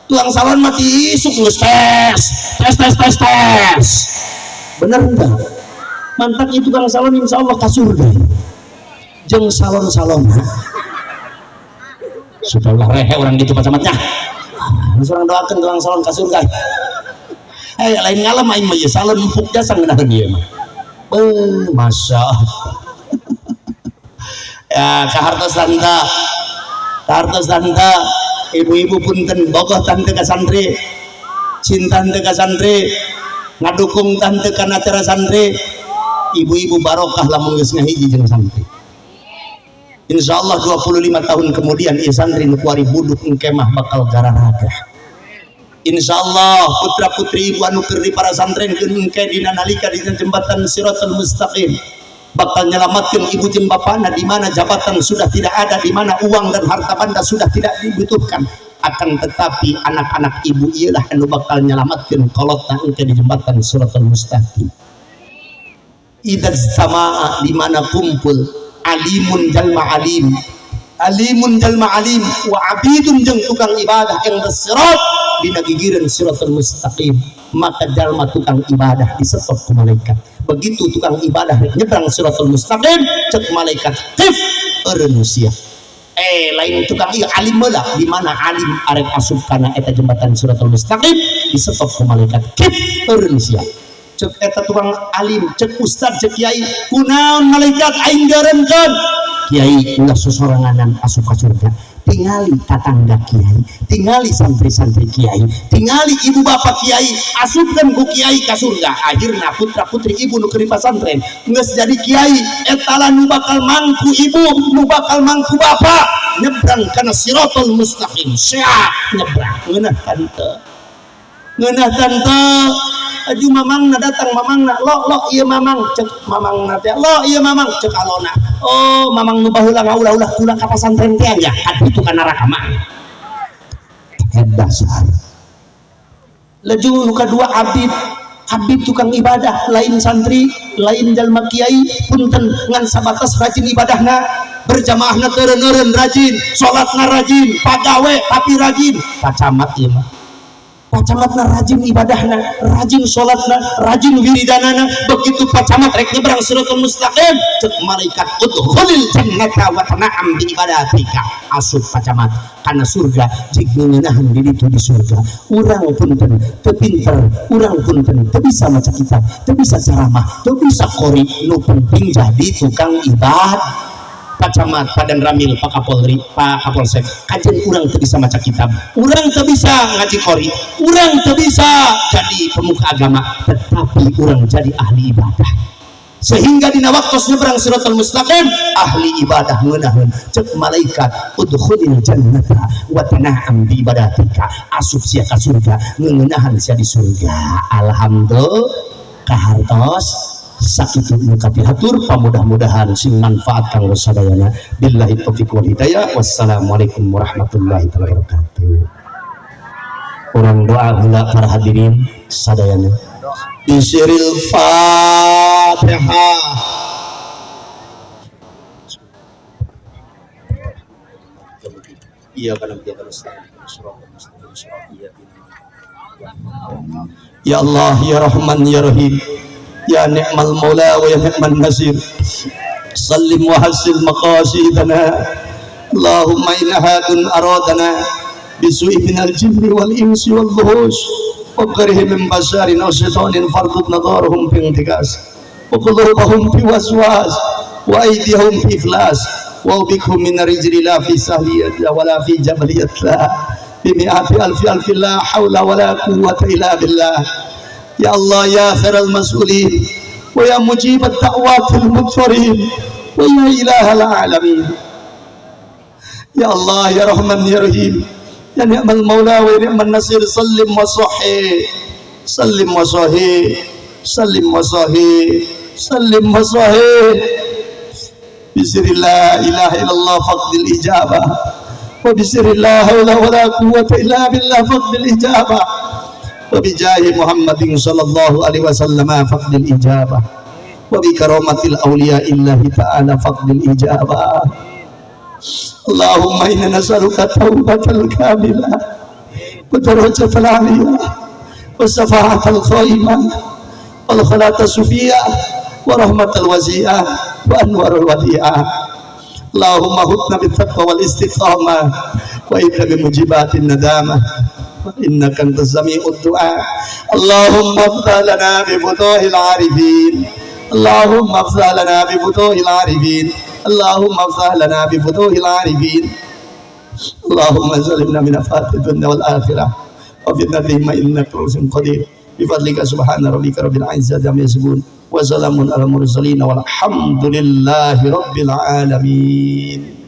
Tukang salon mah ti isuk geus tes tes tes tes tes, bener enggak? Mantap itu tukang salon, insya Allah ka surga jeung salon-salon. Supaya ulah rehe orang gitu Pak Camatnya. Urang doakeun tukang salon ka surga. Eh, lain ngalem aing mah, ieu salon empuk jasa ngeunaheun ieu mah. Beuh, masya Allah. Ya, kahartos tante. Kahartos tante. Ibu-ibu punten, bogoh tante ka santri. Cinta tante ka santri. Ngadukung tante kana acara santri. Ibu-ibu barokah lamun geus ngahiji jeung santri. Insya Allah 25 tahun kemudian ieu santri nu kuari buduk engke mah bakal gararaga. Insya Allah putra putri ibu anu keur di para santren engke dina nalika dina jembatan Siratal Mustaqim bakal nyelamatkan ibu jeung bapana, di mana jabatan sudah tidak ada, di mana uang dan harta banda sudah tidak dibutuhkan, akan tetapi anak-anak ibu ialah anu bakal nyelamatkan kolotna engke di jembatan Siratal Mustaqim. Idza samaa, di mana kumpul alimun jalma alim, alimun jalma alim, wa abidun jeung tukang ibadah yang bersirat dina gigireun Siratal Mustaqim, maka jalma tukang ibadah disetop ku malaikat. Begitu tukang ibadah rek nyebrang Siratal Mustaqim, cek malaikat, "Qif, eureun sia." Eh, lain tukang ieu alim heula, di mana alim arek asup kana eta jembatan Siratal Mustaqim disetop ku malaikat, "Qif, eureun sia." Cek eta tukang alim, cek ustad, cek kiai, "Kunaon, malaikat, aing geureunkeun?" "Kiai ulah sosoranganan asup ka surga. Tingali tatangga kiai, tingali santri-santri kiai, tingali ibu bapak kiai, asupkeun ku kiai ka surga." Akhirna putra putri ibu nu keur di pasantren geus jadi kiai, eta lah nu bakal mangku ibu, nu bakal mangku bapak nyebrang kana Siratal Mustaqim. Sia nyebrang ngeunah tante, ngeunah tante. Aju mamangna datang, mamangna lo lo ieu mamang, cek mamangna teh, "Lo ieu mamang." Cek alona, "Oh, mamang nu baheula ngaulah-ulah kula ka pasantren teh ya." Atuh itu kana neraka mah dasar. Laju nu kadua abid, abid tukang ibadah, lain santri, lain jalma kiai, punten, ngan sabatas rajin ibadahna, berjamaahna teureun-eureun rajin, salatna rajin, pagawe tapi rajin. Pak Camat ieu mah, Pak Camatna rajin ibadahna, rajin salatna, rajin wiridanana. Begitu Pak Camat rek nyebrang Siratal Mustaqim, cek malaikat, "Udkhulil jannata wa tana'am bi ibadatika." Asup Pak Camat kana surga jig ngeunahan di ditu di surga. Urang punten teu pinter, urang punten teu bisa maca kitab, teu bisa ceramah, teu bisa qori, nu penting jadi tukang ibadah. Pak Camat, Pak Danramil, Pak Kapolri, Pak Kapolsek, kajen urang teu bisa maca kitab, urang teu bisa ngaji qori, urang teu bisa jadi pemuka agama, tetapi urang jadi ahli ibadah. Sehingga dina waktu nyebrang Siratal Mustaqim, ahli ibadah ngeunaheun. Cek malaikat, "Udkhulil jannata wa tana'am bi ibadatika." Asup sia ka surga, ngeunahan sia di surga. Alhamdulillah, kahartos sakitu nu kapihatur, pamudah-mudahan sing manfaat kanggo sadayana. Billahi taufik wal hidayah, wassalamualaikum warahmatullahi wabarakatuh. Urang doa heula para hadirin sadayana. Bisiril Fatihah. Iya kana. Ya Allah, ya Rahman, ya Rahim, ya ni'mal maula wa ya ni'mal nasir, sallim wa hassil maqasidana. Allahumma inna hadun aradana bisu'i minal jinni wal insi wal wuhush wa qarihi min basharin aw syaitanin, fardud nadarahum fi intikas wa qulubahum fi waswas wa aydihum fi iflas wa ubikhum min rijli la fi sahliyat wa la fi jabaliyat la bi mi'ati alfi alfi la hawla wa la quwwata illa billah. Ya Allah, ya khairal mas'ulin wa ya mujibat da'watil mudfarin wa ya ilahal alamin. Ya Allah, ya Rahman, ya Rahim, ya ni'mal maula wa ya ni'man nasir, sallim wa sahih, sallim wa sahih, sallim wa sahih, sallim wa sahih. Bisri la ilaha illallah faqdil ijabah wa bisri la hawla wa la quwwata illa billah faqdil ijabah wa bijahi Muhammadin sallallahu alaihi wasallam faqdil ijabah wa bi karamatil awliya illahi ta'ala faqdil ijabah. Allahumma inna nas'aluka taubatal kamilah wa darajatal aliyah wa safaatal qaimah wal khalata sufiyah wa rahmatal wasi'ah wa anwarul wadi'ah. Allahumma hudna bit taqwa wal istiqamah. Wa inna bi mujibatin nadamah. Innaka antas sami'ud du'a. Allahumma aftah lana bi futuhil arifin. Allahumma aftah lana bi futuhil arifin. Allahumma aftah lana bi futuhil arifin. Allahumma salimna min afatid dunya wal akhirah wa fitnatihima innaka rasulun qadir. Bi fadlika subhana rabbika rabbil izzati amma yasifun wa salamun alal mursalin walhamdulillahi rabbil alamin.